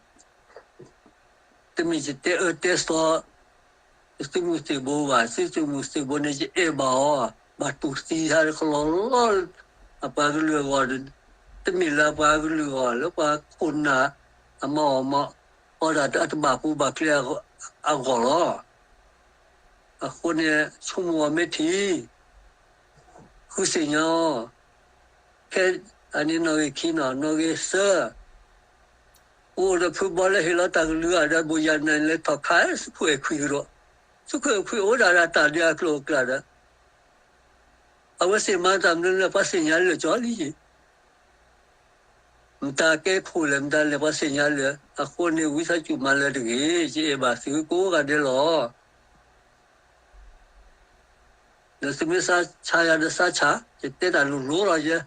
တမ့ၢ်ယတဲအၢတဲသီ သုးမုၢ်သံၣ်ဘိဘၣ်, သုးမုၢ်သံၣ်ဘိန့ၣ် ယအဲၣ်ဘၣ်အီၤ, ဘၣ်တူၢ်သံဟးကလီလီ အပှၤကလုာ်အဂီၢ်, တမ့ၢ်လၢအပှၤကလုာ်အဂီၢ်, လၢပှၤခိၣ်နၢ်အမၤအီၣ်မၤအီဒၣ်အတဘၣ်ပူၤဘၣ်ကျဲအဂီၢ်လီၤ. အဃိန့ၣ် ဆိကမိၣ်အီၤမ့ၢ်ထံ ဃုသ့ၣ်ညါအီၤ, ဖဲအန့ၣ်နီၣ်ဂံၢ်ခံနီၤ, နီၣ်ဂံၢ်သၢ, အိၣ်ဒီးဖုဘီလၢဟ့ၣ်လီၤတၢ်ကလုၢ်အဂၤဒီးဘိယၤနၤန့ၣ်လၢထီၣ်ခါ သုးခိၣ်အဲၣ်ခွံကဒီး, သုးခိၣ်အဲၣ်ခွံအိၣ်ဒၣ်ဒီးတၢ်ဒဲးအကျိၤအကျဲဒီး အဝဲသ့ၣ်မၤတၢ်မနုၤလၢပှၤသ့ၣ်ညါလၢာ်ကၠီလံယ့ၣ် မတၤကဲခိၣ်လဲၣ် မတၤလဲၣ်ပှၤသ့ၣ်ညါလၢာ်, အဃိန့ၣ် ဝံသးစူၤမၤလၢာ်တဂ့ၤ, ယအဲၣ်ဘၣ်သုကိးဂၤဒဲးလီၤ. ဒီးသုမ့ၢ်သးဆါယၤဒီးသးဆါ, ယတဲတၢ်လိၤလိၤလီၤယဲ,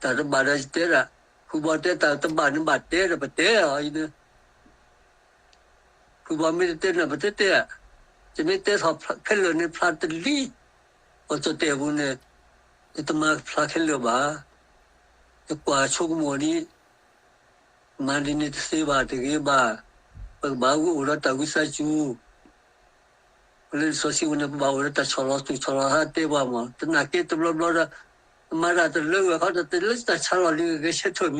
တၢ်တဘၣ်ဒီးယတဲဒၣ်, ဖုဘီတဲတၢ်တဘၣ်န့ၣ်ဘၣ်တဲဒီးပတဲလီၤအံၤန့ၣ် ဖုဘီမ့ၢ်တတဲနၤ ပတတဲ, ယမ့ၢ်တဲထီၣ်ခဲလၢာ်န့ၣ် ဖျါတလံ, ပှၤကတဲာ်ပူၤန့ၣ် ယတမၤဖျါခဲလၢာ်ဘၣ်, ယကွၢ်ဆိကမိၣ်ဒ် မၤဒ်န့ၣ်တသ့ဘၣ် တဂ့ၤဘၣ်, ပကဘၣ်အိၣ်ဒီးတၢ်ဝံသးစူၤ လၢလံာ်စီဆှံပူၤန့ၣ် ပဘၣ်အိၣ်ဒီးတၢ်ဆီၣ်လီၤသူၣ်ဆီၣ်လီၤသးတဲပှၤမး, တနာ်က့တဘျီဘျီဒီး မၤတၢ်တလၢဝဲခီဒီး တလၢတၢ်ဆါလီၤလံ ဂဲၤဆၢထၢၣ်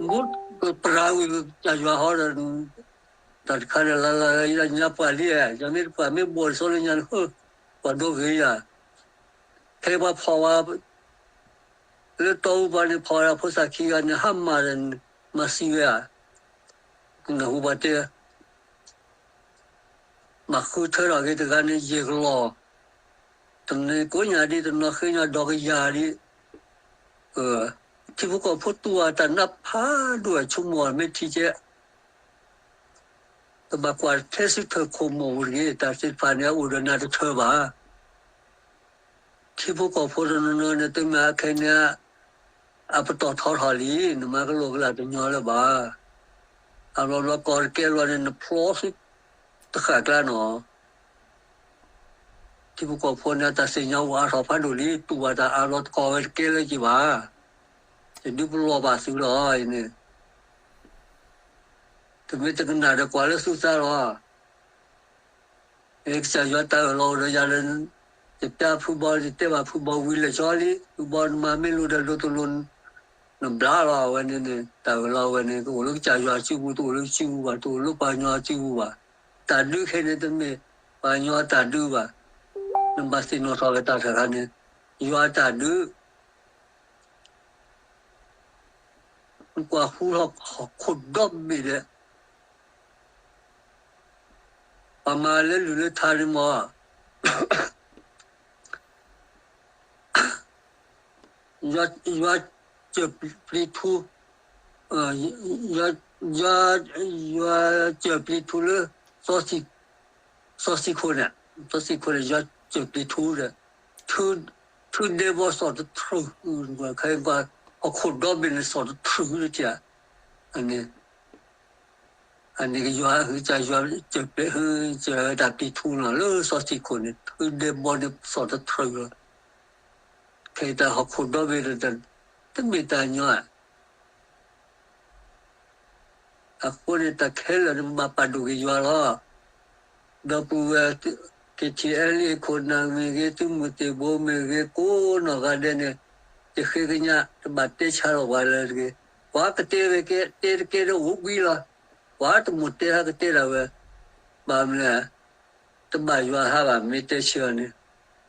မးဒီး ပရၤဝံၤကစၢ်ယွၤဟီဒီး တၢ်တခါဒီး လၢ်လၢ် ယညါပှၤလံ, ယမ့ၢ်တပှၤမ့ၢ်ဘီၣ်တဆီလၢညါန့ၣ် ပှၤဒိဂ့ၤယၤ, ဖဲပှၤဖီၣ်ဝဲ လၢတီအူပှၤန့ၣ် ဖီၣ်ဝဲဒၣ်ဖိသၣ်ခံဂၤန့ၣ် ဟါမၢ်ဒီး မၤသံဝဲဧါ, နၢ်ဟူပှၤတဲ မၤဃုထၢထီၣ်က့ၤတဂၤန့ၣ် ယဲၢ်ကလီၢ်, တနံၤကိးညါဒ် တနီၤဃ့ညါဒီးကယၤဒ်, ထံဖိကီၢ်ဖိတူၢ်အတၢ်နးဖးဒိၣ် အဆိကမိၣ်မ့ၢ်ထံကဲ, တဘၣ်ကွၢ်ထဲစုထၢၣ်ခိၣ်မိၣ်ပူၤတဂ့ၤ, တၢ်သ့ၣ်တဖၣ်န့ၣ် အအိၣ်ဒီးနၤတထၢဘၣ်. ထံဖိကီၢ်ဖိတနီၤနီၤန့ၣ် တမ့ၢ်အခဲန့ၣ် အပတီၢ်ထီထီၣ်လံ, နမၤကလိာ်ကလၢ်တညီလၢၤဘၣ်. အဘျီဘျီကီၢ်တကဲဘျီန့ၣ် နဖျီဆူတဃၣ်ကျါနီၤ. ထံဖိကီၢ်ဖိန့ၣ် တၢ်သ့ၣ်ညါအိၣ်အါထီၣ်ဖးဒိၣ်လံ, တူၢ်ဘၣ်တၢ်အါဘျီတကီၢ်ဝဲတကဲလၢၤက့ၤဘၣ်. ယဒုးပလီၢ်ဘၣ်သုလီၤအံၤန့ၣ် တမ့ၢ်တကနၣ်ဒီးကွၢ်လၢသုသးလီၤ. ကစၢ်ယွၤတၢ်အၢၣ်လီၤအိၣ်ဒီးယၤလၢ ယတဲဖုဘီ ယတဲဘၣ်ဖုဘီဝံၤလၢာ်ကၠီလံ, ဖုဘီနမၤမ့ၢ်လိၤဒီးလိၤတလိၤ နဘျါလီၤ. အဝဲန့ၣ်န့ၣ် တၢ်အၢၣ်လီၤအဝဲန့ၣ် တအိၣ်လၢကစၢ်ယွၤစုပူၤ, တအိၣ်လၢစုပူၤဘၣ်, တအိၣ်လၢပှၤကညီစုပူၤဘၣ်. တၢ်ဒုးခဲန့ၣ်တမ့ၢ်ပှၤကညီတၢ်ဒုးဘၣ်. နဘၣ်သ့ၣ်နီၣ်ထီၣ်က့ၤတၢ်တခါန့ၣ် ယွၤတၢ်ဒုး နကွၢ်ဃူထီၣ်ဟီၣ်ခိၣ်ဒီဘ့ၣ်ဒီး ပှၤမၤလၢလုၢ်လၢထါန့ၣ်မး, ယွၤစၢၢ်ပျံၤထူ, ယွၤ, ယွၤစၢၢ်ပျံၤထူလၢ စီၤစံၣ်ခိၣ်န့ၣ်, စီၤစံၣ်ခိၣ်န့ၣ် ယွၤစၢၢ်ပျံၤထူဒီး ထူ, ထူဒဲဘီစီၣ်တထြုး, ခဲအံၤ ဟီၣ်ခိၣ်ဒီဘ့ၣ်န့ၣ် စီၣ်တထြုးလၢထံဧါ. အန့ၣ် အန့ၣ်ကယွၤ, ကစၢ်ယွၤစၢၢ်ပျံၤ, စၢၢ်တၢ်ပျံၤထူလီၤ လၢစီၤစံၣ်ခိၣ်န့ၣ် ထူဒဲဘီန့ၣ် စီၣ်တထြုးလီၤ. ခဲအံၤတၢ်ဟီၣ်ခိၣ်ဒီဘ့ၣ်ဒီး တမ့ၢ်တၢ်ညီဧါ. အဃိန့ၣ် တၢ်ခဲလၢာ်န့ၣ် ပဘၣ်ပာ်ဒိၣ်က့ၤယွၤလီၤ. ဒီပုၢ်ဝဲၢ် KTLA ခိၣ်နၢ်မ့ၢ်ဂ့ၤ, သုးမုၢ်သံၣ်ဘိမ့ၢ်ဂ့ၤ, ကိးနီၢ်ဂၤဒဲးန့ၣ် ယဃ့ကညး တဘၣ်တဲဆါလီၤပှၤလၢတဂ့ၤ. ပှၤကတဲဝဲကဲ တဲတကဲဒီးအိၣ်ဘှံးလီၤ. ပှၤတမိၣ်တဲဟဲကတဲဒၣ်ဝဲ, ဘၣ်မနုၤလဲၣ် တဘၣ်ယွၤဟါဘၣ် မ့ၢ်တဲဆၢအီၤန့ၣ်,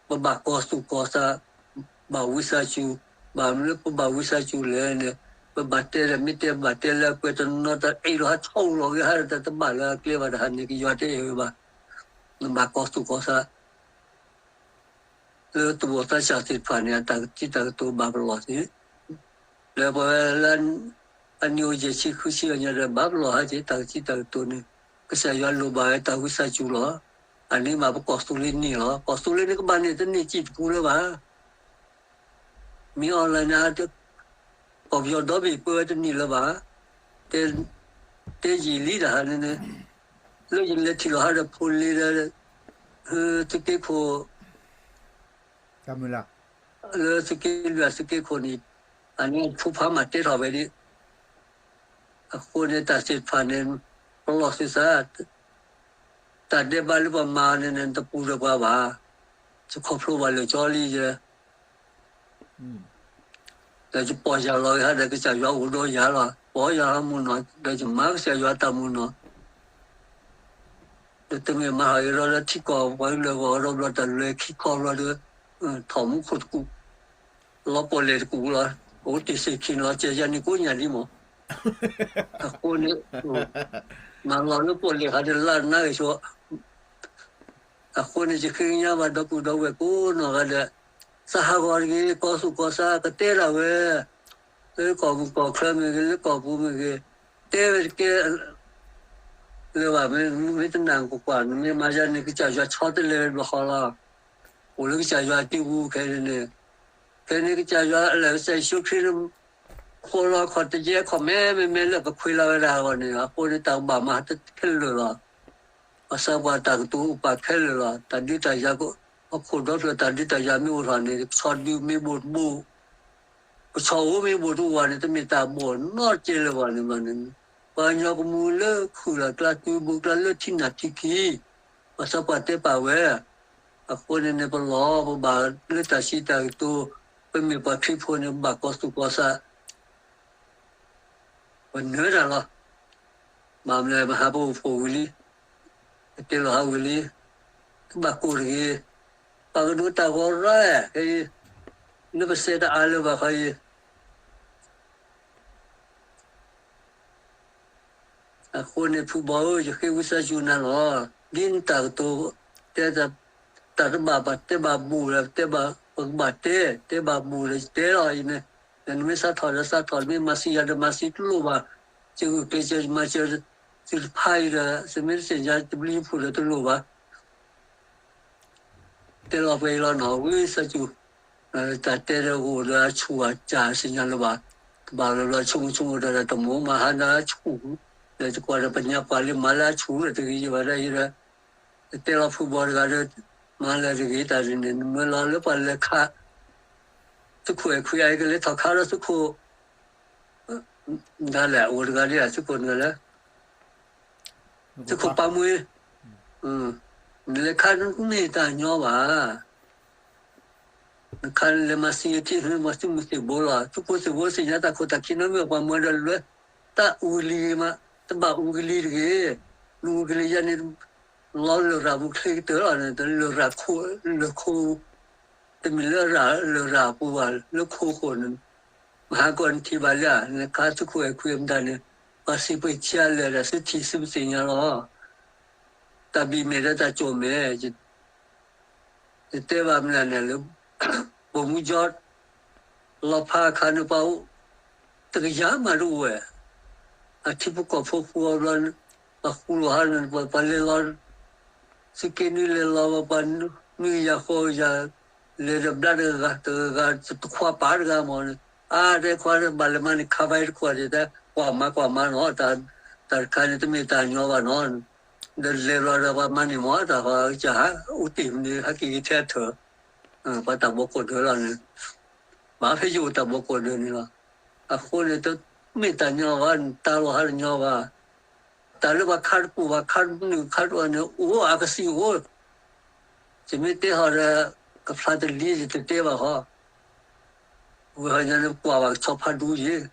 ပဘၣ်ကီၤသူၣ်ကီၤသး, ဘၣ်ဝံသးစူၤ, ဘၣ်မနုၤပဘၣ်ဝံသးစူၤလဲၣ်န့ၣ်, ပဘၣ်တဲဒီး မ့ၢ်တဲဘၣ်တဲလၢအကွဲးတနီၤ တၢ်အ့ၣ်လိာ်ဟးထီၣ်လီၤဂ့ၤဟးဒီး တၢ်တဘၣ်လၢအကျဲဘၣ်တဟါန့ၣ် ကယွၤတအဲၣ်ဝဲဘၣ်. နဘၣ်ကီၤသူၣ်ကီၤသး လၢတဘီၣ်သးစၢ်သ့ၣ်တဖၣ်န့ၣ် အတၢ်ကစံးတၢ်ကတိၤဘၣ်ပလီၢ်သ့, လၢပဝဲလၢ အနံၣ်အိၣ်ယဲၢ်ဆံဃုဆံအညါဒီး ဘၣ်ပလီၢ်ဟးက့ၤ တၢ်ကစံးတၢ်ကတိၤန့ၣ် ကစၢ်ယွၤလိၣ်ဘၣ်ဝဲတၢ်ဝံသးစူၤလီၤ. အန့ၣ်မးပကီၢ်သူလ့ၤန့ၣ်လီၤ. ကီၢ်သူလ့ၤန့ၣ်ကဘၣ်န့ၣ် တန့ၢ်စံၣ်တပူၤလၢၤဘၣ်. မ့ၢ်အီၣ်လဲၣ်န့ၣ် ကီၢ်ပယီၤဒီဘ့ၣ်ပၢဝဲတန့ၢ်လၢၤဘၣ်. တဲယံာ်လံတဟါန့ၣ်န့ၣ်, လၢယလဲၤထံၣ်လီၤဟးဒီးဖိလ့ဒီး သုးက့ခိၣ် လၢသုးက့လွံၢ်အသုးက့ခိၣ်န့ၣ်, အန့ၣ်ဖိဖါမးတဲထီၣ်ဝဲဒၣ်. အဃိန့ၣ် တၢ်သ့ၣ်တဖၣ်န့ၣ် ပလီၢ်သုသး, တၢ်ဒဲးဘးလၢပမၤန့ၣ်န့ၣ် တပူၤဒီးပှၤဘၣ်. ယခီဖျိဘၣ်လၢာ်ကၠီလံယဲ ဒီးယပီၢ်ယၢ်လီၤဂ့ၤဟးဒီး ကစၢ်ယွၤအိၣ်ဒီးယၤလီၤ. ပီၢ်ယၢ်လီၤမုၢ်နီၢ် ဒီးယမၤကစၢ်ယွၤတၢ်မုၢ်နီၢ်, ဒီးတမ့ၢ်မၤဟးဂ့ၤဒီးထံကီၢ်ပှၤကလၢာ်ဂီၢ်ဒီး ဘျီတၢ်လဲၤခံခီဘျီဒီး ထီၣ်မူခိၣ်တကူၣ်, လီၤပီၣ်လဲၣ်တကူၣ်လီၤ. အိၣ်တ့ၢ်စ့ၢ်ခံနီၤ ကဲယၤန့ၣ်ကိးညါဒ်မး. အဃိန့ၣ် မၤလီၤလၢပီၣ်လဲၣ်ဟးဒီးလၢနါဂ့ၤဆိ အဃိန့ၣ် ယဃ့ကညးဘၣ်ဒီပုၢ်ဒီဝဲၢ်ကိးနီၢ်ဂၤဒဲး, သးဟးဂီၤတဂ့ၤ, ကီၤသူၣ်ကီၤသးကတဲဒၣ်ဝဲ, လၢကီၢ်ပူၤကီၢ်ချၢမ့ၢ်ဂ့ၤ, လၢကီၢ်ပူၤမ့ၢ်ဂ့ၤ, တဲဝဲတကဲလၢၤဘၣ်. မ့ၢ်တနာ်ကွၢ်ကွၢ် နမ့ၢ်မၤယၤန့ၣ် ကစၢ်ယွၤဆီတလဲဝဲဘျီဃီလီၤ. အိၣ်လၢကစၢ်ယွၤအစုပူၤခဲအံၤန့ၣ်, ခဲအံၤန့ၣ် ကစၢ်ယွၤအလၢကစၢ်ယ့ၣ်ၡူးခရံာ်န့ၣ် ဃိလီၤခီၣ်တယဲခီၣ်မဲမဲမဲလၢကခွ့လီၤဝဲဒၣ်အဂီၢ်န့ၣ် အဃိန့ၣ်တၢ်ကဘၣ်မၤခဲလၢာ်လီၤ. ပှၤစီၤပၤတၢ်ကတိၤအိၣ်ပာ်ခဲလၢာ်လီၤ. တၢ်ဒုးတၢ်ယၤ ဟီၣ်ခိၣ်ဒီဖျၢၣ်တၢ်ဒုးတၢ်ယၤမ့ၢ်အိၣ်ထီၣ်န့ၣ် ကဆီဒုးမ့ၢ်ဘိၣ်တဘိၣ် ကဆီအိၣ်မ့ၢ်ဘိၣ်တအိၣ်ဘၣ်န့ၣ် တမ့ၢ်တၢ်ဘီၣ်နီတကဲလၢၤဘၣ်န့ၣ်ဘၣ်န့ၣ် ပှၤကညီကမူလၢခုၣ်လီၤကျါတုၤဘူးကျါလၢထံနၢ်ထံခံ ပှၤစီၤပၤတဲပာ်ဝဲ အဃိန့ၣ်န့ၣ် ပလီၢ်ပဘၣ်လၢတၢ်စံးတၢ်ကတိၤ ပမ့ၢ်ပှၤခရံာ်ဖိန့ၣ် ပဘၣ်ကီၤသူၣ်ကီၤသး ပနၢၤတၢ်လီၤ. ဘၣ်မနုၤလဲၣ် မဟါပအိၣ်ဖှိၣ်ဝံၤလံ, ပတဲလီၤဟးဝံၤလံ, တဘၣ်ကိၢ်တဂ့ၤ, ပှၤကဒိတၢ်ဂီၤရၢ် ခဲအံၤ လၢပစဲးတအါလၢၤဘၣ်ခီအံၤ အဃိန့ၣ် ဖုဘီဧၢ, ယဃ့ဝံသးစူၤနၤလီၤ. ဒ်နတၢ်ကတိၤ တဲ တၢ်တဘၣ်ဘၣ်တဲဘၣ်ဘူးဒီး တဲဘၣ် ပကဘၣ်တဲ, တဲဘၣ်ဘူးဒီး ယတဲလီၤအံၤန့ၣ်, နမ့ၢ်စးထီၣ်ဒီးစးထီၣ်, မ့ၢ်မၤစံယၤဒီးမၤစံတလိၣ်ဘၣ်, ယဂုာ်ကျဲးစၢးမၤစၢၤသုတဖၣ်အံၤဒီး သုမ့ၢ်တသ့ၣ်ညါတဘျုးဖှိၣ်ဒီးတလိၣ်ဘၣ် တဲလီၤပှဲၤအံၤလီၤနီၤ, ဝံသးစူၤ, တၢ်တဲဒီးဂိၢ်ဒီးအဆူၣ်အစၢ်သ့ၣ်ညါလၢၤဘၣ်, ကဘၣ်လီၤလီၤဆိကမိၣ်ဆိကမိၣ်ဒီးတမူမၤဟါဒီးအဆူၣ်, ဒီးတကွၢ်ဒီးပညါပှၤလၢမၤလၢအဆူၣ်ဒီးတဂ့ၤယဘၣ်ဒၣ်အံၤဒီး, တတဲလီၤဖုဘီတဂၤဒီး, မၤလၢတဂ့ၤတၢ်န့ၣ် နမ့ၢ်လီၤလၢပှၤလဲၤခး သုးခိၣ်အဲၣ်ခွံအံၤကလဲၤထီၣ်ခးဒီးသုးခိၣ် ဒ်လဲၣ် အိၣ်တဂၤဒ်လဲၣ် သုးခိၣ်နဂၤလဲၣ်, သုးခိၣ်ပၢ်မှံ, နလဲၤခးနမ့ၢ်တၢ်ညီဘၣ်, နခးလဲၤမၤစံထံၣ်မၤသုးမုၢ်သံၣ်ဘိလီၤ, သုးဖိသံၣ်ဘိသ့ၣ်ညါတၢ်ခိၣ်တၢ်ခံနီတမံၤ ပှၤမၤဒီးလွဲတၢ်အူကလံၤမး, တဘၣ်အူကလံၤတဂ့ၤ, နအူကလံၤယၤန့ၣ် လီၤလရာ်ပူၤချ့ကတၢၢ်လီၤန့ၣ် တလရာ်ခိၣ် လၢခိၣ် တမ့ၢ်လၢရၤလရာ်ပူၤဘၣ် လၢခိၣ်ဃိၣ်န့ၣ်, မဟါကီၢ်နထံၣ်ဘၣ်လံဧါ, နခါသုးခိၣ်အဲၣ်ခွံအမတၤန့ၣ်, ပှၤစံးပှ့ၤဆံးအလၢာ်ဒီးသုထံၣ်သုပသ့ၣ်ညါလီၤ, တၢ်ဘံၣ်မဲာ်ဒီးတၢ်ကၠိၣ်မဲာ်, ယတဲဘၣ်မနုၤလဲၣ်လၢ ပိာ်မူကၠီ လီၤဖးအခါန့ၣ် ပှၤအိၣ် တကယၤမးတအိၣ်ဝဲ, အထံဖိကီၢ်ဖိဃူအီၤဘျီ, ပှၤဃူလိာ်ဟါန့ၣ် ပှၤလဲၤလီၤ, သုးက့နွံလဲၤလီၤ ပှၤနွံကယၤဃိးကယၤ, လဲၤဒီးဘျါတဂၤဂၤ တခွါပာ်တဂၤမးန့ၣ်, အါ တဲခွါဘၣ်လဲၤမၤန့ၣ် ခးဘၣ်တခွါဒ်တဲ ကွၢ်မၤကွၢ်မၤနီၤ, တၢ်တခါန့ၣ် တမ့ၢ်တၢ်ညီဘၣ်နီၤ, ဒီးလဲၤလီၤဒီးပှၤမၤန့ၣ်မး တၢ်ဃီကစၢ်ဟး အိၣ်တ့ၢ်မနုၤဟဲက့ၤကထဲထၢၣ်, ပှၤတၢ်ဘီကီၢ်ဒၢလီၤန့ၣ်, ဘၣ်ဖဲယအိၣ်တၢ်ဘီကီၢ်ဒၢန့ၣ်လီၤ, အဃိန့ၣ် တမ့ၢ်တၢ်ညီဘၣ် နတၢ်လီၤဟးတညီဘၣ်, တၢ်လၢပှၤခးတပူၤဘၣ် ခးတနုာ်ခးတအီၤန့ၣ် အိၣ်အကစံၣ်အိၣ်, ယမ့ၢ်တဲဟီဒီး ကဖျါတလံယတတဲဘၣ်ဃီ, ဝဲဟီညါန့ၣ်ကွၢ်ဘၣ်ကဆီဖးဒူယ့ၣ်,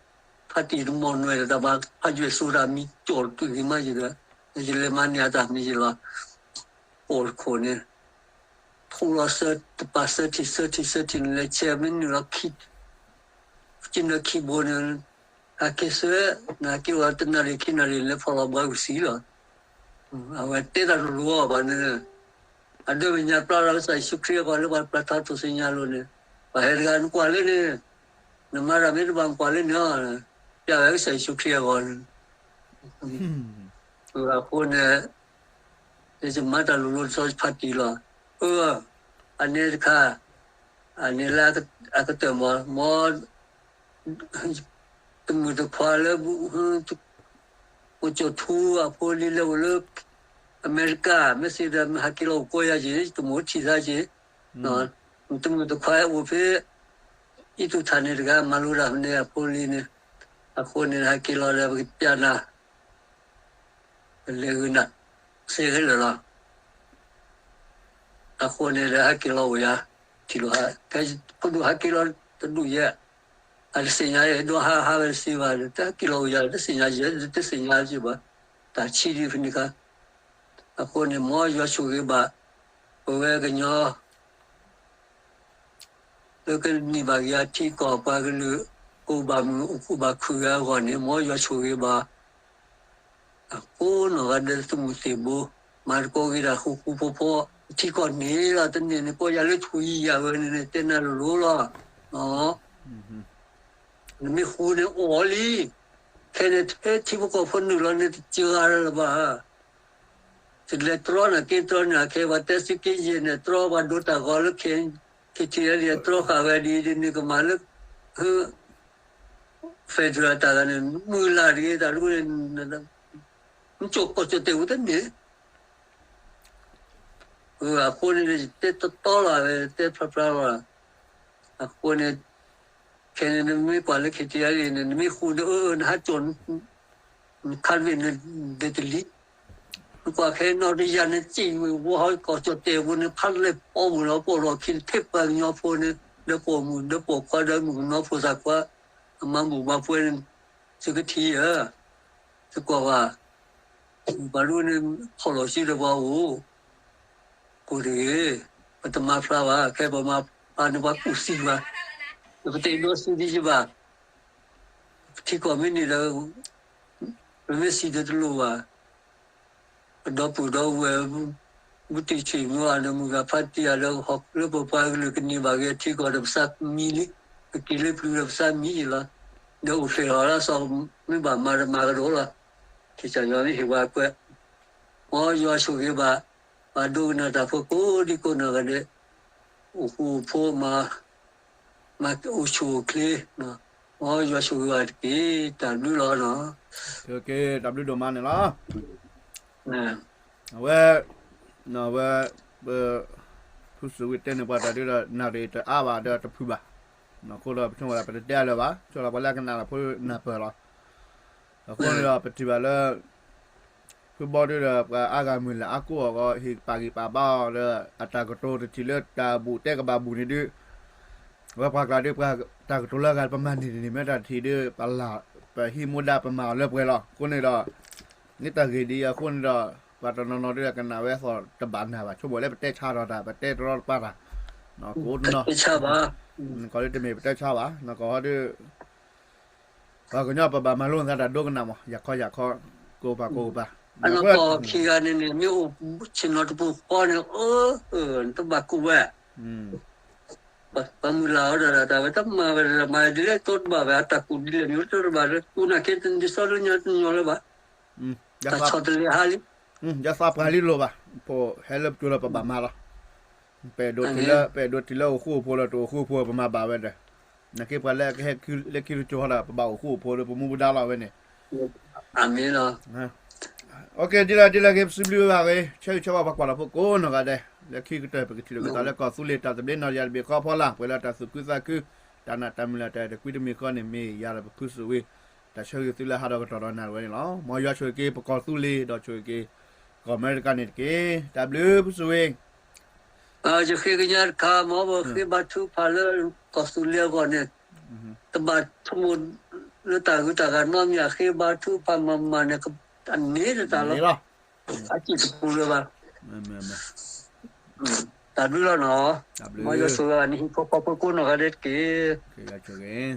ဖးတံၢ်တမီၢ်နွဲၣ်ဒီးတၢ်ဘၣ် ဖးယွဲၣ်စိတၢ်မံကၠီၣ်တတုၤဂ့ၤမးယ့ၣ်ဒီး, ယလဲၤမၤန့ၢ်အတၢ်မံယ့ၣ်လီၤ, အိၣ်တခိၣ်န့ၣ် ထူလီၤသၢတပၤသၢထံၣ်သၢထံၣ်သၢထံၣ်န့ၣ် လဲၤဆဲးမ့ၢ်နုာ်လီၤခံ, ကနၢခံဘိန့ၣ်, ဟဲက့ၤသၢ, နဟဲက့ၤဝဲတနၣ်ရံၣ်ခံနၣ်ရံၣ် လဲၤဖီၣ်လီၤဘှါကစံလီၤ, အဝဲတဲတၢ်တလိၤအီၤဘၣ်န့ၣ်, အဒိမ့ၢ်ညါပျၢ်လီၤကစၢ်ယ့ၣ်ၡူးခရံာ်အဂီၢ်လၢပှၤပျၢ်ထီၣ်ထူၣ်စုညါလိၤန့ၣ်, ပှၤဟဲတဂၤနကွၢ်လၢန့ၣ်, နမၤတၢ်မ့ၢ်တဘၣ်နကွၢ်လၢန့ၣ်, ပျၢ်ဝဲကစၢ်ယ့ၣ်ၡူးခရံာ်အဂီၢ်န့ၣ် အဃိန့ၣ်, ယမၤတၢ်လိၤလိၤတဆီဖးတံၢ်လီၤ, အၢ, အန့ၣ်တခါ, အန့ၣ်လၢအကတၢၢ်မး, မ် တမုၢ်တခွါလၢ အိၣ်ကၠိၣ်ထူအဖိလံလၢအိၣ်လၢ အမဲရကၤ, မ့ၢ်သ့ဒီးမ့ၢ်ဟဲက့ၤလီၤအိၣ်ကိးယၤက့ၤ, တမုၢ်ထံၣ်သးက့ၤ, တမုၢ်တခွါအိၣ်ဖဲ အံၣ်သူၣ်ထၣ်န့ၣ်တဂၤ မၤလိတၢ်ဖဲန့ၣ်အဖိလံန့ၣ်, အဃိန့ၣ် ဟဲက့ၤလီၤဒီး ပကပျၢ်နၤ ပလဲၤဂုာ်နၤ စ့ခဲလၢာ်လီၤ. အဃိန့ၣ်ဒီးဟဲက့ၤလီၤအိၣ်ယၤ, ထံၣ်လိာ်ဟး, ဖိဒိၣ်ဟဲက့ၤလီၤတဒူၣ်ယဲ, အတသ့ၣ်ညါယဲ, ဒိးဟးဟးဝဲတသ့ဘၣ်, တဟဲက့ၤလီၤအိၣ်ယၤ တသ့ၣ်ညါယဲ, တသ့ၣ်ညါယဲဘၣ်, တၢ်ဆံးဒံးဖဲန့ၣ်ခါ, အဃိန့ၣ် မ်ယွၤဆိၣ်ဂ့ၤဘၣ် ပဝဲကညီ လၢကန့ၢ်ဘၣ်က့ၤအထံကီၢ်ပှၤကလုာ် ကအိၣ်ဘၣ်မုာ်အိၣ်ဘၣ်ခုၣ်ဂၤအဂီၢ်န့ၣ် မ်ယွၤဆိၣ်ဂ့ၤဘၣ် အဃိနီၢ်ဂၤဒဲးသုးမုၢ်သံၣ်ဘိ, မၤသကိးက့ၤတၢ်ဃူဃူဖိးဖိး, ထံကီၢ်န့ၣ်လီၤ တန့ၢ်န့ၣ်ကီၢ်ယၤလၢထူၣ်ယံၤယၤဝဲန့ၣ် တဲနၤလိၤလိၤလီၤ. နမ့ၢ်ဃူန့ၣ်အိၣ်လံ, ခဲန့ၣ်ထဲထံဖိကီၢ်ဖိနုာ်လီၤန့ၣ် တစှၤလၢၤဘၣ် တလဲၤတြီနၤက့တြီန့ၣ် အခဲပှၤတဲသုးက့ယဲၢ်န့ၣ် တြီပှၤဒိတၢ်ဂီၤလၢ KTLA တြီဃာ်ဝဲဒ်အံၤဒ်န့ၣ် ကမၤလၢ federal တၢ်ဂၤန့ၣ် မုၢ်လၢ်တဂ့ၤ တၢ်ဒ်န့ၣ် နကၠိၣ်ကီၢ်ကၠိၣ်တဲာ်ဝဲတန့ၣ် အဃိန့ၣ် ယတဲတီတီလီၤ တဲဖျါဖျါလီၤ. အဃိန့ၣ် ခဲန့ၣ် နမ့ၢ်ကွၢ်လၢ ခ့တယါ န့ၣ် နမ့ၢ်ဃူန့ၣ် အၢ နဟးကၠိၣ် နခးတဘ့ၣ်နဒဲတလံ နကွၢ်ခဲနီတယါန့ၣ် စံၣ်ဝံၤဝီဟီ ကီၢ်ကၠီၣ်တဲာ်ပူၤန့ၣ် ဖးလဲၢ်ပီပူၤလီၤ ပိာ်လီၤခံ ထဲပှၤကညီဖိန့ၣ် ဒီးပိာ်မုၣ် ဒီးပိာ်ခွါ ဒီးမုၣ်ကနီဖိသးခွါ အမၤဘူၣ်မၤပှဲၤန့ၣ် သုကထံၣ်ဧါ သုကွၢ်ဘၣ် ဘၣ်ဒိန့ၣ် ဖီၣ်လီၤစုဒီးပှၤအိၣ် ကိၢ်တဂ့ၤ, ပတမၤဖျါဘၣ်, ခဲပမၤဖျါန့ၣ် ပှၤကူၣ်သံဘၣ်, ပတအဲၣ်ဒိးသံဒံးယဘၣ်, ပထံကီၢ်မ့ၢ်န့ၢ်ဒီး ပမ့ၢ်သံဒီးတလိၣ်ဘၣ်, ပဒီပုၢ်ဒီဝဲၢ် ဘူးတံၢ်ဆံၣ်မ့ၢ်ဘၣ်ဒီး မုၢ်ဂၤဖါတံၢ်ယၤဒီး ဟီၣ်ခိၣ်လၢပပှၤကလုာ်ကန့ၢ်ဘၣ်က့ၤထံကီၢ်ဒီးပသးမံလံ, ပက့ၤလၢပျုၤဒီးပသးမံယံာ်လီၤ, ဒီးအိၣ်ဖျဲၣ်လီၤလၢအသီ မ့ၢ်ဘၣ်မၤဒီးမၤကဒီးလီၤ, ထံၣ်ကညီမ့ၢ်ဟ့ၣ်ဝဲအကွဲး, မ်ယွၤဆိၣ်ဂ့ၤဘၣ် ပှၤဒိကနၣ်တၢ်ဖိကိးဒံကိးနီၢ်ဂၤဒဲး, အိၣ်ဃူအိၣ်ဖိးမး, မၤအိၣ်ဆူၣ်အိၣ်ချ့, မ်ယွၤဆိၣ်ဂ့ၤဘၣ်တက့ၢ်, တၢ်ဘျုးလီၤနီၤ. တၢ်ဘျုးဒိၣ်မးန့ၣ်လီၤ. အဝဲ, အဝဲ, ပ, ဖုစူၤဝံၤတဲန့ၣ်ပှၤတၢ်ဒုဒီး နၣ်ရံၣ်တအါဘၣ်ဒီးတဖုဘၣ်, အဃိဒီးပဆိကမိၣ်ဒၣ် ပတတဲအါလၢၤဘၣ်, ဆိကမိၣ်ဒၣ်ပှၤလၢကနၣ်တၢ်ဖိနၢ်ပၢၢ်လီၤ. အဃိန့ၣ်ဒီးပထံၣ်ဘၣ်လၢ ဖုဘီဒုဒီး ပှၤအါဂၤမုၢ်လၢ်အါကိးအဂီၢ် ဟ့ၣ်ပာ်ဂံၢ်ပာ်ဘါအီၤဒီး အတၢ်ကတိၤတထံၣ်လၢတၢ်ဘူၣ်တဲကဘၣ်ဘူၣ်န့ၣ်ဒု, အဝဲပှၤကျါဒု ပှၤတၢ်ကတိၤလၢအဂၤ ပမၤန့ၢ်န့ၣ် မ့ၢ်တၢ်တထံၣ်ဒု ပလၢ်ပဟံးမူဒါပမၤအီၤလၢပှဲၤလီၤ. အဃိန့ၣ်ဒီး မ့ၢ်တၢ်ဂ့ၢ်ဒ်အံၤအဃိန့ၣ်ဒီး ပှၤတနီၤနီၤဒု ကနၣ်ဝဲအသီၣ်တဘၣ်နၢ်ဘၣ်, ဆိကမိၣ်လၢပတဲဆါထီၣ်တၢ် ပတဲတရီတပါတၢ်, ကအိၣ်တနီၤ, ကီၢ်ဒုတမ့ၢ်ပတဲဆါဘၣ်, ကီၢ်ဟီဒု ပှၤကညီပဘၣ်မၤလိသးတၢ်ဒိကနၣ်မး, ယၤခီယၤခီ, ကိးပာ်ကိးပာ်, အနီၢ်ကီၢ်ခံဂၤန့ၣ်န့ၣ် မ့ၢ်အိၣ်ဆ့ၣ်နီၤတပူၤဃီန့ၣ် အၢ, တဘၣ်ကူးဝဲ, ပှၤမုၢ်လၢ်အီၤဒီးတၢ်ဝဲ တမၤဝဲတမၤဒ်လဲၣ် တိတဘၣ်ဝဲ အတၢ်ကူးဒ်လဲၣ်မ့ၢ် တိတဘၣ်လၢ ကူးနာ်က့ တဒ်သိးလၢညီတညီလၢၤဘၣ်, တၢ်ဆီၣ်တလဲဟါလံ, ယသးပှၢ်လံလိၤဘၣ်, ဖိဟဲလၢပကၠိလၢပဘၣ်မၤလီၤ. ပအဲၣ်ဒိးထံၣ်လၢ, ပအဲၣ်ဒိးထံၣ်လၢအိၣ်ဃူအိၣ်ဖိးလၢတအိၣ်ဃူအိၣ်ဖိးပမၤဘၣ်ဝဲဒီး, နာ်က့ပှၤလၢအကဟဲလၢခံတကၠိဟီဒီး ပဘၣ်အိၣ်ဃူအိၣ်ဖိးလၢပမူပဒါလီၤဝဲန့ၣ်, အမ့ၢ်လီၤ. ဒ်လဲၣ်ဒ်လဲၣ်ဂ့ၤ ပစံးဘျုးဘၣ်ဂ့ၤ ဆၢဂ့ၤဆၢဝါပှၤကွၢ်လီၤဖိကိးနီၢ်ဂၤဒဲး, လၢခံကတၢၢ်ပကထံၣ်လိာ်က့ၤသးလၢကီၢ်သူလ့ၤတၢ်သဘျ့နီၢ်တယၤတဘ့ၣ်ဃီဖီလာ် ပှဲၤလၢတၢ်သူၣ်ခုသးခု, တၢ်နာ်တၢ်မုၢ်လၢ်တၢ်အဲၣ်တကွံတမံၤဃီန့ၣ် မ့ၢ်ယၤဒီးပဖုစူၤဝံၤ, တၢ်ဆၢဂ့ၤသုလၢဟးဒီးကတီၢ်ဒီးနၣ်ရံၣ်ဝဲန့ၣ်လီၤ. မ်ယွၤဆိၣ်ဂ့ၤက့ၤပကီၢ်သူလ့ၤ ဒီးဆိၣ်ဂ့ၤက့ၤ ကီၢ်အမဲရကၤန့ၣ်တက့ၢ်. တၢ်ဘျုးဖုစူၤဝံၤ ယဃ့ကညးတခါ မ်ပဃ့ဘါထုကဖၣ်လၢကီၢ်သူလ့ၤအဂီၢ်န့ၣ်, တဘၣ်ဆိကမိၣ်လၢတၢ်ဂုၤတၢ်ဂၤနီတမံၤ အဃ့ဘါထုကဖၣ်မၤမၤန့ၣ် အန့ၣ်တတၢ်လီၤ, အစံၣ်တပူၤလၢၤဘၣ်. တၢ်ဘျုးလီၤနီၤ, မ်ယွၤဆိၣ်ဂ့ၤနဟံၣ်ဖိဃီဖိကိးနီၢ်ဂၤဒဲးတက့ၢ်.